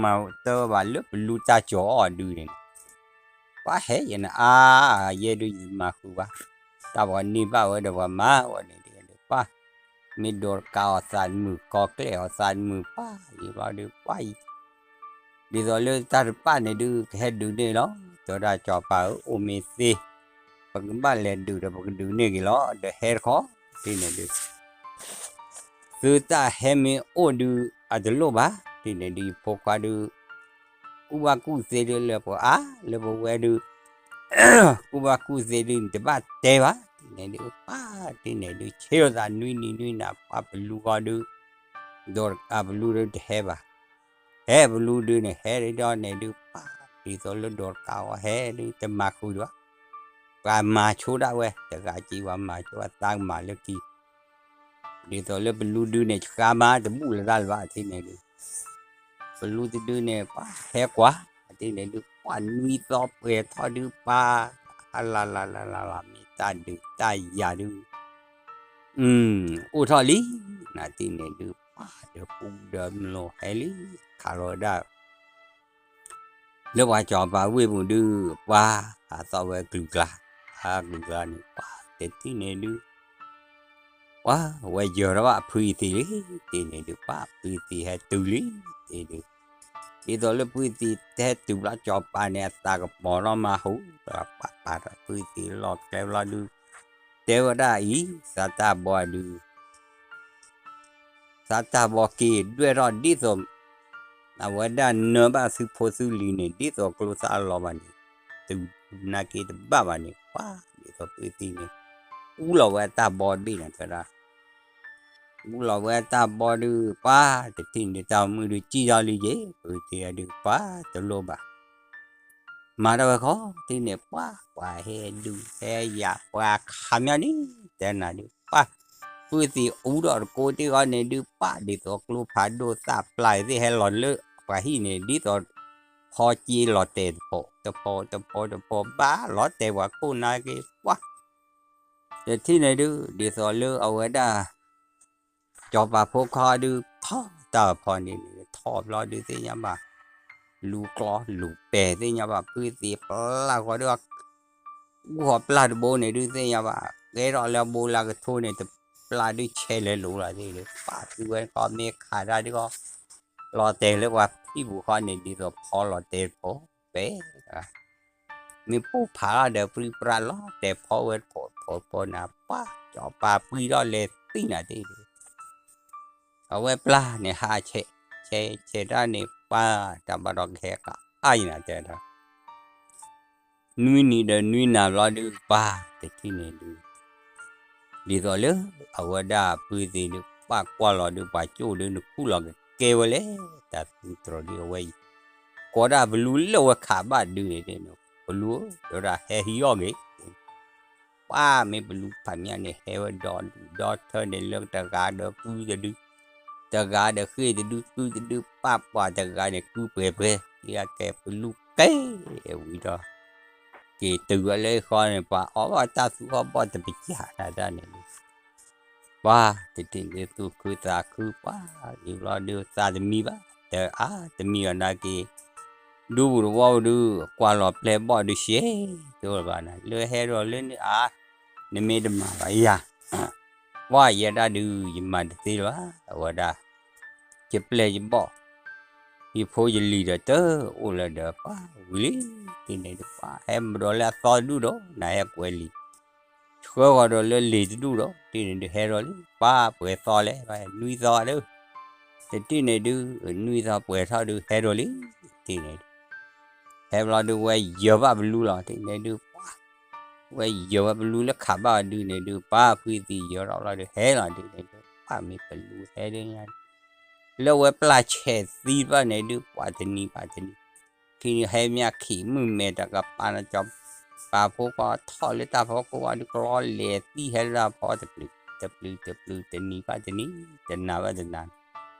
မၤတၢ်ဘၣ်လၢပလူတၢ်ကၠီၤအီၤဒုးန့ၣ် ပှၤဟဲယဲနၤအါ, ယဲဒုးယမၤဃုာ်ဘၣ်, တၢ်ပှၤန့ၢ်ဘၣ်ဝဲဒီးပှၤမၤဝဲန့ၣ်ဒုး ပှၤ မ့ၢ်ဒိးတကးအီၤသးတမုာ် ကီၤကျဲၣ်အီၤသးတမုာ် ပှၤယံၤဘျီဒုး ပှၤယံၤ ဒ်သိးလၢတၢ်တပာ်န့ၣ်ဒုး ကဟဲဒုးန့ၢ်လီၤ, တဲဝဲဒၣ်ကၠီၤပၤဧၢ အိၣ်မ့ၢ်သ့, ပကဘၣ်လဲၤဒုးဒီး ပကဒုးန့ၢ်က့ၤလီၤ ဒီးဟဲတခီ တထံၣ်န့ၣ်ဒုး သုတၢ်ဟဲမ့ၢ်အိၣ်ဒုး အတလိၣ်ဘၣ် တထံၣ်န့ၣ်ဒုး ယဖိခွါဒုး ကူၣ်ဘၣ်ကူၣ်သ့ဒုးလၢပှၤအါ လၢပဝဲဒုး ကူၣ်ဘၣ်ကူၣ်သ့ဒုး နတဘၣ်တဲဘၣ် တထံၣ်န့ၣ်ဒုး ပှၤတထံၣ်န့ၣ်ဒုး ဆ့လိာ်သးနွံနံၤနွံနၤ ပှၤပလူဃီဒုး ဒိးတကးပလူဒုးတဟဲဘၣ် ဟဲပလူဒုးန့ၣ် ဟဲဒ်န့ၣ်ဒုး ပှၤဒ်သိးလၢဒိးတကးအီၤဟဲဒုး တမၤဃုာ်ဒံးဘၣ် ပှၤမၤဆိဒၣ်ဝဲ တဂၤကံပှၤမၤဆိအသးကမၤလၢခံ ဒ်သိးလၢပလူဒုးန့ၣ် ဆှါမၤတဘူၣ်လၢၤတၢ်လၢၤဘၣ် တထံၣ်န့ၣ်ဒုး ပလူတဒုန့ၣ် ပှၤဟဲကွၢ် တထံၣ်န့ၣ်ဒုး ပှၤနွံသီပှဲၤထီၣ်ဒုး ပှၤ အလၤလၤလၤလၤလၤ မ့ၢ်တၢ်ဒုးတၢ်ယၤဒုး အိၣ်ထီၣ်လံ နတထံၣ်န့ၣ်ဒုး ပှၤဒီးကူဒီးမျိၤဟဲလံ ခးလီၤဝဲဒၣ် လၢပှၤစီၤပၤဝ့ၢ်ပူၤဒုး ပှၤ ဟးသီၣ်ဝဲကလုာ်ကျါ ဟးကလုာ်ကျါန့ၣ် ပှၤတထံၣ်န့ၣ်ဒုး ပှၤဝဲယၢၤထီၣ်ဘၣ်အဖုအသံးလံ တထံၣ်န့ၣ်ဒုး ပှၤဖုအသံးဟဲတုၤလံ တထံၣ်ဒုး ဒ်သိးလၢဖုအသံးဟဲတုၤဘျီ စီၤပၤန့ၣ် အသးကပီၤထီၣ်မၤဟူ ပှၤပာ်ထီၣ်ဖုအသံးလီၤကျဲဘျီဒုး တဲဝဲဒၣ်အံၤ သးတၢ်ဘီဒုး သးတၢ်ဘီက့ၤဒွဲၣ်ထီၣ်ဒ်သိး အဝဲဒၣ်နၢဘၣ်သုဖိသုလံၤန့ၣ် ဒ်သိးကျိသၣ်အလီၤဘၣ်န့ၣ် တုၤနာ်က့တဘၣ်ဘၣ်န့ၣ် ပှၤဒ်သိးဖုအသံးန့ၣ် အူလီၤဝဲအတၢ်ဘီတဘ့ၣ်န့ၣ် တဲဒၣ် အူလီၤဝဲအတၢ်ဘီဒုး ပှၤတထံၣ်န့ၣ် တၢ်မုၢ်ဒုးကံၣ်ထီၣ်လံယ့ၣ် ဖုအသံးဒုး ပှၤတလိၣ်ဘၣ် မၤတၢ်ဝဲခီ တထံၣ်န့ၣ် ပှၤ ပှၤဟဲဒုးဟဲယၤ ပှၤခးမၠၣ်န့ၣ် တဲနၤဒုး ပှၤ ဖုသံးအူဒီးတကိးတ့ၢ်ဃီန့ၣ်ဒုး ပှၤဒ်သိးကျိဖးဒိၣ်သၣ်ပျၢ်သ့ၣ်ဟဲလီၤလၢပှၤဟံၣ်န့ၣ် ဒ်သိး ဖီက့လီၤတဲာ်တဖိး တဖိး တဖိး တဖိး ဘၣ်လီၤတဲာ်ပှၤခိၣ်နါက့ ပှၤ တထံၣ်န့ၣ်ဒုး ဒ်သိးလၢအဝဲဒၣ် စီၤပၤဖိခွါဒုး ထီၣ်တၢ်ဖီန့ၣ် ထီၣ်ဘျီဒုးသ့ၣ်ညါဘၣ် လူၤကျီလူၤပဲာ်သ့ၣ်ညါဘၣ် ဖုသံးပျၢ်ဃီဒုး အူဃီပျၢ်တဘိန့ၣ်ဒုးသ့ၣ်ညါဘၣ် ကဲထီၣ်လၢအဘိလၢကထိန့ၣ် တပျၢ်ဒုးဆဲးလဲၤလိၤလီၤသ့ၣ်ဒုး ပာ်သုဝဲကီမ့ၢ်ခးတၢ်ဒုးဃီ လီၤတဲာ်လၢပှၤဟံၣ်ပူၤဃီန့ၣ် ဒ်သိးဖီလီၤတဲာ်တဖိး ပဲာ် မ့ၢ်ပိၢ်ဖးလီၤဒီးပြံပြါလီၤတဲာ်ဖီဝဲတဖိးဖိနၤ ပှၤစီၤပၤပှံထီၣ်လဲၤသံနၤသ့ၣ်ဒုး အဝဲပျၢ်န့ၣ်ဟးဆဲး ဆဲးဆဲးတၢ်န့ၣ် ပှၤ တၢ်ဘၣ်ဒီးကဟဲကအါအံၤနၤတဲဒၣ် နွံနံၤဒီးနွံနၤဘျီဒုး ပှၤတထံၣ်န့ၣ်ဒုး ဒ်သိးလၢအဝဲဒၣ်ဖုသံးဒုး ပှၤကွၢ်လီၤဒုး ပှၤကၠိၣ်ဒုး နခူၣ်လီၤကကဲဝဲလဲၣ် တၢ်သူတြီၤဒုး အဝဲ ကိးဒၣ်ပလူလၢဝဲခးဘၣ်ဒုးန့ၣ် ပလူ တဲဝဲဒၣ်ဟဲဟံးအီၣ်ဂ့ၤ ပှၤမ့ၢ်ပလူဖးမၠၣ်န့ၣ် ဟဲဝဲဒီဒူၣ်ဒီထၢန့ၣ် လၢတဂၤဒီးကုတဒု တဂၤဒီးဃ့ၢ်တဒု ကုတဒု ပာ်ပှၤတဂၤန့ၣ် ကုပှဲၤပှဲၤ ဒ်အကဲပလူကဲဝံၤဒီး က့ၤတုၤဝဲလၢဃီန့ၣ် ပှၤအီၣ်ဘၣ်တၢ်သူအီၣ်ဘီၣ်တပစၢ်တၢ်န့ၣ် ပှၤတထံၣ်န့ၣ်သူၣ်ခုသးခု ပှၤအံၤဘျီဒုးသးတမံဘၣ် တအါတမံအီၤနာ်က့ ဒူပူၤတဝီပူၤဒုး ကွၢ်လီၤပျဲၢ်ဘီၣ်ဒုးရှဲ တအိၣ်လၢၤဘၣ်နၤ လၢဟဲဒီးလၢန့ၣ်အါ နမ့ၢ်တမၤဘၣ်ယၤ ပှၤယဲဒၣ်ဒုး ယမၤတသ့လၢၤဘၣ် အဝဲဒၣ် ယပျဲၢ်ယဘီၣ် ယဖိယလံၤဒီးတအိၣ်လၢၤဒီး ပှၤဝံၤလံ တထံၣ်န့ၣ်ဒုး ပှၤဟဲမၤဒီးလၢအသီတဒူၣ်ဒီး နၤဟဲကွဲးလံာ် ဆှၢဃီၤဒီးလၢလံာ်တဒူၣ်ဒီး တထံၣ်န့ၣ်ဒုး ဟဲဒီးလံ ပှၤပှဲၤသီလဲၣ် နွံသီဒီး တထံၣ်န့ၣ်ဒုး နွံသီပှဲၤထီၣ်ဒုး ဟဲဒီးလံ တထံၣ်န့ၣ်ဒုး ဟဲဘျီဒုး ဝဲယၢၤဘၣ်ပလူလီၤ တထံၣ်န့ၣ်ဒုး ပှၤ ဝဲယၢၤဝဲပလူလၢခးဘၣ်အီၤဒုးန့ၣ်ဒုး ပှၤဖုသံးယၢၤထီၣ်ဘျီဒုး ဟဲလီၤဒုးန့ၣ်ဒုး ပှၤမ့ၢ်ပလူဟဲဒုးညါ လၢဝဲပျၢ်ဆဲးသံတဖၣ်န့ၣ်ဒုး ပှၤတနံၤဘၣ်တနံၤ ခံန့ၣ်ဟဲမ့ၢ်ခံးမုၢ်မဲာ်တကပၤန့ၣ် စီၤပၤဖိခွါထီၣ်လၢတၢ်ဖီခိၣ်ဘၣ်ဒုး ကျီလဲၤသံဟဲလၢတၢ်ဖီတပျုာ် တပျုာ် တပျုာ် တနံၤဘၣ်တနံၤ တနၤဘၣ်တနၤ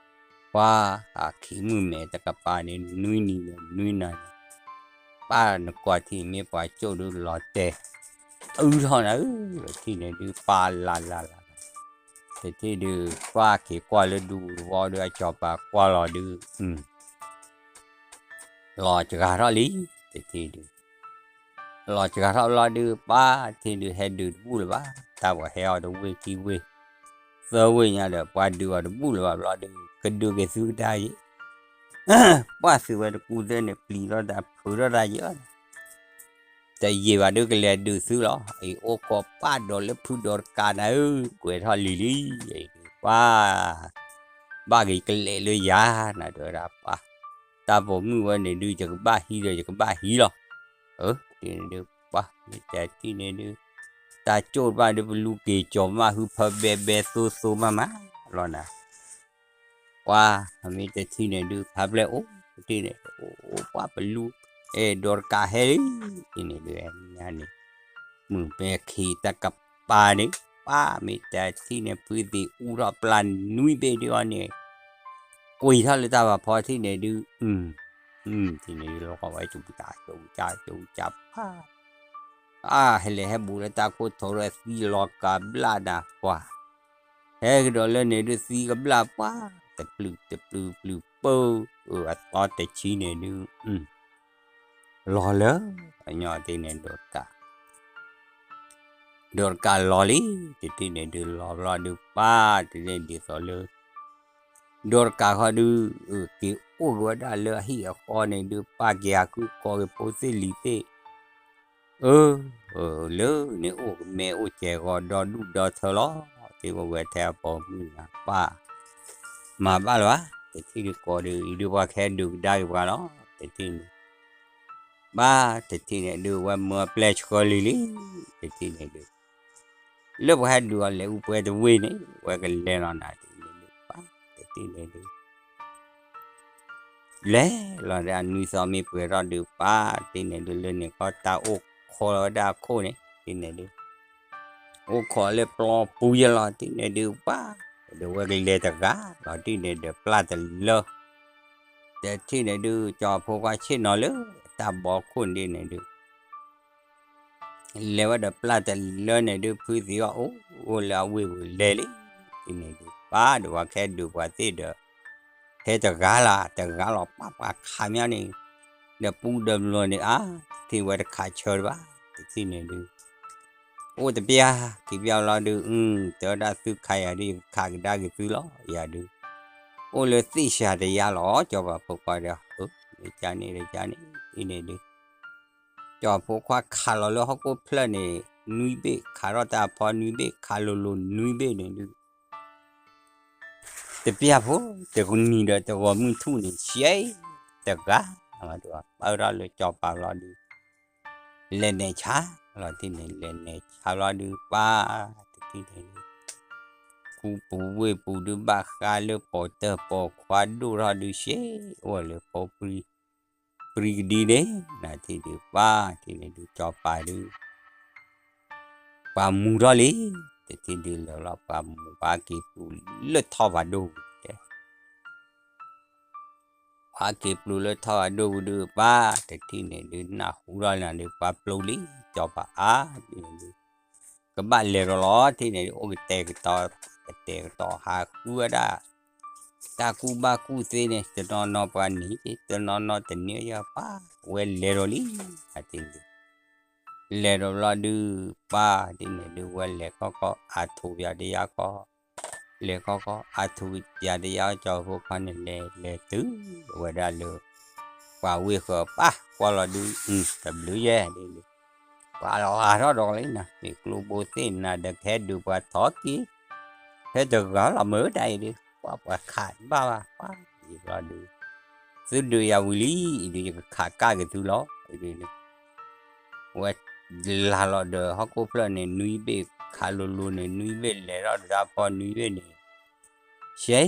ပှၤအခံးမုၢ်မဲာ်တကပၤန့ၣ် နွံနံၤဒီးနွံနၤန့ၣ် ပၢ်နကွၢ်ထံၣ်မ့ၢ်ပှၤကၠိၣ်ဒုးလီၤတဲာ် အုထီၣ်နၤဧၢ တထံၣ်န့ၣ်ဒုး ပၢ်လၢ်လၢ်လၢ် တထံၣ်ဒုး ပၢ်က့ၤကွၢ်လၢဒူပူၤတဝီဒုး အစီၤပၤကွၢ်လီၤဒုး လီၤစှၤထီၣ်လံ တထံၣ်ဒုး လီၤစှၤထီၣ်ဘျီဒုး ပၢ်တထံၣ်ဒုး ဟဲဒုးတဘူၣ်လၢၤဘၣ် တၢ်ပှၤဟဲအီၤတဝ့ၢ်ခံဝ့ၢ် သၢဝ့ၢ်ညါဒီး ပှၤဒုးအီၤတဘူၣ်လၢၤဘၣ်ဘျီဒုး ကဒုးက့ၤသုကဒါယ့ၣ် ပှၢ်သုဝဲတကူသ့ၣ်န့ၣ် ပျံၤထီၣ်တၢ်ဖုးထီၣ်တၢ်ယ့ၣ် တယံာ်ဘၣ်ဒုးကလဲၤဒုးသုလီၤ. အံၤအိၣ်ကိးပၢ်ဒီးလၢဖုဒီးတကးနၤဧၢ, ကွဲးထီၣ်လံၤလံၤ, ပၢ် ဘၣ်က့ၤကလဲၤလၢယၤနၤ တဲဝဲဒၣ်ပၢ်, တၢ်ပိာ်မုၣ်ဝဲန့ၣ်ဒုး ယကဘၣ်ဟံးဒီးယကဘၣ်ဟံးလီၤ. အၢ ဒုး ပၢ်မ့ၢ်တဲထံၣ်န့ၣ်ဒုး တၢ်ကၠိၣ်တဘၣ်ဒုး ပလူက့ၤကၠီၤမးဟုဖၢဘဲဘဲသိသိမးမးလီၤနၤ ပှၤမ့ၢ်တထံၣ်န့ၣ်ဒုး ဖါပျဲၢ်အိၣ်တထံၣ်န့ၣ် အိၣ်ပှၤပလူ အဲၣ်ဒိးတကးဟဲလံ ထံၣ်န့ၣ်ဒုး ညါန့ၣ် မုၢ်ပဲခံတၢ်ကပၤန့ၣ် ပၢ်မ့ၢ်တထံၣ်န့ၣ် ဖုသံးအူထီၣ်ပျၢ်နွံဘ့ၣ်ဒုးအီၤန့ၣ် ကွံာ်ထီၣ်လၢတၢ်ဘၣ်ဖီထံၣ်န့ၣ်ဒုး ထံၣ်န့ၣ်ဒုး လီၤဝဲကကးကကးကကးပၢ် အါ ဟဲလဲၤဟဲဘူးလၢတၢ်ခိၣ်ထိးဒီးသံလီၤကးဘျၣ်နၤပှၤ, ဟဲကဒီးလၢန့ၣ်ဒုးသံကဘျၣ်ပှၤ, တပျုာ်တပျုာ်ပျုာ်ပၢ, အသီတဆံန့ၣ်ဒုး လီၤလၢ အညီသ့ၣ်န့ၣ် ဒိးတကးလီၤလံ, တထံၣ်န့ၣ်ဒုးလီၤဘျီဒုးပၢ်တန့ၢ်ဒ်သိးလၢ ဒိးတကးဃီဒုး က့ၤအိၣ်က့ၤဝဲဒၣ်လၢအဟံၣ်အဃီန့ၣ်ဒုး ပၢ်က့ၤဟးဃုကိးက့ၤဖိသ့ၣ်လံၤသ့ၣ်, အၢ လၢန့ၣ်အိၣ်ကမဲအိၣ်ကဲၤဂီၤဒီဒူၣ်ဒီထၢလီၤ, သ့ၣ်ဝဲဝဲထဲအပိာ်မုၣ်နၤပၢ်, မၤဘၣ်လၢၤဘၣ်, တထံၣ်ဒုးကိးဒုး အံၤဒုးပှၤကဟဲဒုးကဒါက့ၤပှၤလီၤ, တထံၣ်န့ၣ် ဘၣ်တထံၣ်န့ၣ်ဒုး ဝဲမၢအပျဲၢ်ဆှၢလံလံ, တထံၣ်န့ၣ်ဒုး လၢပှၤဟဲဒုးအီၤလဲၤအူပှဲၤတဝ့ၢ်န့ၣ် ဝဲကလဲၤလီၤနၤဒ်န့ၣ်ဒုး ပၢ်တထံၣ်န့ၣ်ဒုး လဲၤလီၤဒီးအနွံသီမ့ၢ်ပှဲၤထီၣ်ဒုး ပၢ်တထံၣ်န့ၣ်ဒုး လၢန့ၣ်ခီတၢ်အိၣ်ခိးလီၤဝဲဒၣ်အခိၣ်န့ၣ် တထံၣ်န့ၣ်ဒုး အိၣ်ခိးလၢပျီပူၤယဲလီၤ တထံၣ်န့ၣ်ဒုး ပၢ် ဒီးဝဲကလဲၤတဂၤလီၤ တထံၣ်န့ၣ်ဒုး ပျၢ်တလၢ တထံၣ်န့ၣ်ဒုး ကၠီၤဖိခွါဆ့ၣ်နီၤလၢတၢ်ဘီခိၣ်န့ၣ်ဒုး လဲၤဝဲဒီးပျၢ်တလၢန့ၣ်ဒုး ဖုသံးအီၤအိၣ် အိၣ်လၢအဝ့ၢ်ပူၤလဲၤလံ, တထံၣ်န့ၣ်ဒုး ပၢ်ဒီးပှၤကဟဲဒုးပှၤသ့ၣ်ဒီး ဟဲတဂၤလၢ် တဂၤလီၤ ပၢ်ပှၤခးမးန့ၣ် ဒီးပူဒီးမျိၤန့ၣ် အါ တထံၣ်ဝဲတခးဆၢတဘၣ် တထံၣ်န့ၣ်ဒုး အိၣ်တပျၢ်ခံပျၢ်လီၤဒုး တၢ်ဝဲဒၣ်သုခးယၤဒုး ယကခးကဒါက့ၤသုလီၤ ယၤဒုး အိၣ်လၢသ့ၣ်စှၤတယါလီၤ ကၠီၤပၤဖိခွါဒီး မ့ၢ်ကန့ၣ်ဒီးကန့ၣ် အံၤန့ၣ်ဒုး ကၠီၤဖိခွါခးလီၤလၢဟီၣ်ခိၣ်ဖျၢၣ်န့ၣ် နွံဘ့ၣ် ခးထီၣ်တၢ်ဖီနွံဘ့ၣ် ခးလိၤလိၤနွံဘ့ၣ်န့ၣ်ဒုး တပျၢ်ဖိ တကနံၤဒီးတဂီၤမုၢ်ထူၣ်န့ၣ် ဆဲးတဂၤ ပၢထီၣ်လၢကၠီၤပၤလီၤဒုး လဲၤနဲၣ်ဆါလီၤတထံၣ်န့ၣ် လဲၤနဲၣ်ဆါလီၤဒုး ပၢ်တထံၣ်န့ၣ်ဒုး ခူပူၤဝ့ၢ်ပူၤဒုး ဘၣ်ဃးလၢပိာ်တၢၢ်ပိာ်ခွါဒိၣ်ထီၣ်ဒုး ဆဲးအိၣ်လၢဖိ ပြံကဒံန့ၣ် နထံၣ်ဒုး ပၢ်တထံၣ်န့ၣ်ဒုး ကၠီၤပၤဒုး ပှၤမူၤထီၣ်လံ, တထံၣ်ဒုးလၢာ်လီၤ ပှၤမူၤ ပှၤက့ၤပျူၤလၢထီၣ်ဖးဒိၣ်ပူၤတဲ ပှၤက့ၤပျူၤလၢထီၣ်ဖးဒိၣ်ပူၤဒုး ပၢ်တထံၣ်န့ၣ်ဒုး နၢ်ဟူထီၣ်လၢဒုး ပှၤပျူၤလံ ကၠီၤပၤအါဒ်န့ၣ်ဒုး ကဘၣ်လဲၤဒီးလီၤ တထံၣ်န့ၣ်ဒုး အိၣ်ကတဲာ်ကတီၤ ကတဲာ်ကတီၤဟးဃုဝဲဒၣ် တၢ်ကူၣ်ဘၣ်ကူၣ်သ့န့ၣ် တနီၤနီၤပှၤနံၤ တနီၤနီၤတနံၤယပၢ် ဝဲလဲၤဒီးလံ အထံၣ်န့ၣ် လဲၤဒီးဘျီဒုး ပၢ်တထံၣ်န့ၣ်ဒုး ဝဲလဲၤခီခီ အါထူးပၠးတယါခီ လဲၤခီခီ အါထူးပၠးတယါ ကၠီၤဖိခွါန့ၣ် လဲၤ လဲၤတုၤဝဲဒၣ်လၢ ပှၤဝ့ၢ်ဃၢၤ ပၢ်ကွၢ်လီၤဒုး တဘျုးယဲၢ်ဒ်န့ၣ် ပှၤလီၤအါထီၣ်ဒီးလံနၤ မ့ၢ်ကျိဘိသ့ၣ်နၤဒီး ကဟဲဒုးပှၤထီၣ်က့ၤ ဖဲတဂၤလီၤမၢတၢ်အံၤဒုး ပှၤပှၤခးတဘၣ်ဘၣ် ပှၤအံၤဘျီဒုး သုဒုးယၤဝံၤလံ အံၤဒုးယကခးကၣ်က့ၤသုလီၤ အံၤဒုး ဝဲလၢ်လီၤဒီးဟီၣ်ခိၣ်ဖျၢၣ်န့ၣ် နွံဘ့ၣ်ခးလိၤလိၤန့ၣ် နွံဘ့ၣ်လဲၤထီၣ်တၢ်ဖီနွံဘ့ၣ်န့ၣ် ရှဲ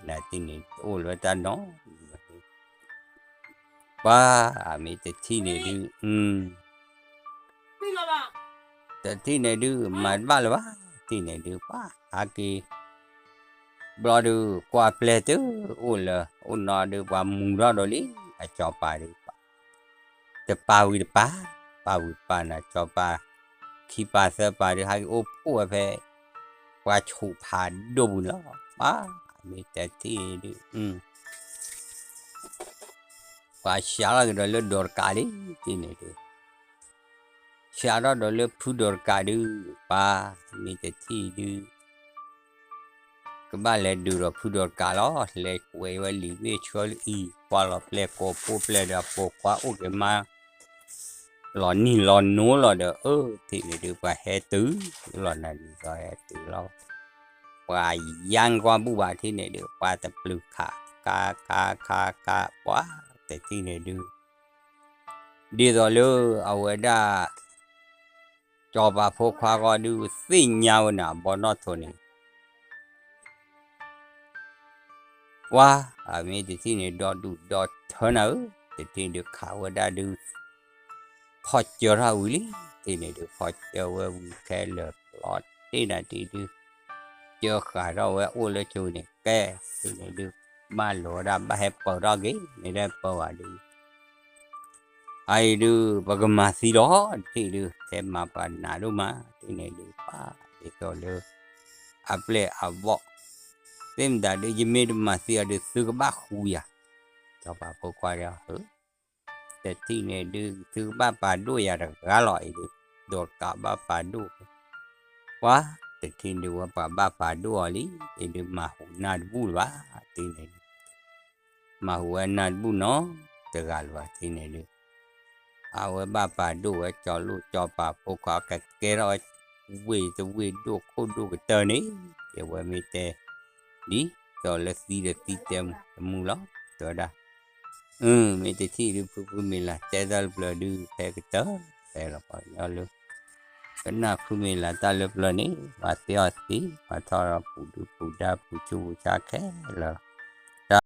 နၤတထံၣ်န့ၣ် အိၣ်လၢတၢ်နီၤ ပှၤမ့ၢ်တထံၣ်န့ၣ်ဒုး တထံၣ်န့ၣ်ဒုး မၤတဘၣ်လၢၤဘၣ် တထံၣ်န့ၣ်ဒုး ပှၤဟးက့ၤ ဘျီဒုး ကွၢ်ပျဲၢ်တအိၣ်လၢၤ အိၣ်နီၤဒုး ပှၤမူၤထီၣ်ဒီးလံ အကၠီၤပၤဒုး တပာ်ဝံၤတပာ် ပာ်ဝံၤတပာ်နၤ ကၠီၤပၤ ခံပာ်သၢပာ်ဒုး ဟးက့ၤအိၣ်ဖှိၣ်ဝဲဖဲ ပှၤဆူးဖးဒိၣ်ပူၤန့ၣ်လီၤ ပှၤမ့ၢ်တထံၣ်ဒုး ပှၤစှၤထီၣ်ကဒီးလၢဒိးတကးလံ တထံၣ်န့ၣ်ဒုး စှၤထီၣ်ဒီးလၢဖုဒိးတကးဒုး ပှၤမ့ၢ်တထံၣ်ဒုး ကဘၣ်လဲၤဒုးဒီးဖုဒိးတကးလီၤ လဲၤကွဲးဝဲလံာ်ဘ့ၣ်ဆှၢလၢအံၤ ကွၢ်လီၤပျဲၢ်ကိးဖှိၣ်ပျဲၢ်ဒီးအပိာ်ခွါအိၣ်က့ၤမါ လီၤနံၣ်လီၤနိလီၤဒီး အၢ ထံၣ်န့ၣ်ဒုး ပှၤဟဲတုၤလီၤ နၤဒုး ဟဲတုၤလီၤ ပှၤယါကွၢ်ဘူၣ်ဘၣ်ထံၣ်န့ၣ်ဒုး ပှၤတပျုာ်ခး ခး ခး ခး ခး ပှၤတထံၣ်န့ၣ်ဒုး ဒ်သိးလၢအဝဲဒၣ် စီၤပၤဖိခွါဂီၢ်ဒုးသ့ၣ်ညါဝဲန့ၣ် အဘီနီၣ်ထိးန့ၣ် ပှၤ အမ့ၢ်တထံၣ်န့ၣ် ဒီဒူၣ်ဒီထၢနၤဧၢ, တထံၣ်ဒုးခးဝဲဒၣ်ဒုး ဖီၣ်ကၢထီၣ်ဝံၤလံ, တထံၣ်န့ၣ်ဒုး ဖီၣ်ကၢဝဲဝံၤခဲလၢာ်လီၤတ့ၢ်နၤတံၢ်ဒုး ကၢဃာ်ထီၣ်ဝဲအိၣ်လၢဆိန့ၣ် ကဲ တထံၣ်န့ၣ်ဒုး ဘၣ်လိာ်ဝဲဒၣ်ဘၣ်ဟဲပၢၤထီၣ်က့ၤ မ့ၢ်တပၢၤဘၣ်ဒုး အအံၤဒုး ပကမၤသံလီၤ တထံၣ်ဒုး ဟဲမၤပှၤနးဒိၣ်မး တထံၣ်န့ၣ်ဒုး ပှၤဒ်သိးလၢ အပျဲၢ်အဘီၣ် သ့ၣ်မတၤဒုး ယမ့ၢ်တမၤသံအီၤဒုး သုကဘၣ်ဃူယၤ, စီၤပၤဖိခွါတဲအီၤ တထံၣ်န့ၣ်ဒုး သုကဘၣ်ပာ်ဒိၣ်ယၤတဂၤလီၤအံၤဒုး, ဒီးကးဘၣ်ပာ်ဒိၣ် ပှၤတထံၣ်ဒုး ဝဲပှၤဘၣ်ပာ်ဒိၣ်အီၤလံ, အံၤဒုးမၤဟူးနၢ်တဘူၣ်လၢၤဘၣ်, တထံၣ်န့ၣ်ဒုး မၤဟူးဝဲနၢ်တဘူၣ်နီတဂၤလၢၤဘၣ် တထံၣ်န့ၣ်ဒုး အဝဲဘၣ်ပာ်ဒိၣ်ဝဲကၠီလိၣ် စီၤပၤဖိခွါ ကကဲထီၣ်ဝဲ ဝ့ၢ်တဝ့ၢ်ဒိၣ်ခိၣ်ဒိၣ်ကတၢၢ်န့ၣ်, အဝဲမ့ၢ်တဲ ဒ်သိးလၢသံဒီးသံတဲမူတမူလီၤ, တဲဝဲဒၣ် မ့ၢ်တထံၣ်ဒုး ဖုဖုမ့ၢ်လၢတဲတၢ်တဖျၢၣ်ဒုး ဖဲကတၢၢ် ဖဲလီၤပှၤကညီလၢ ကနၣ်ဖုမ့ၢ်လၢတၢ်လၢပျၢၤန့ၣ် ပှၤတဲအီၤသ့ ပှၤထီၣ်ဒီးပူၤဒုပူၤဒါ ပူၤဆူပူၤဆါခဲလၢာ်လီၤ,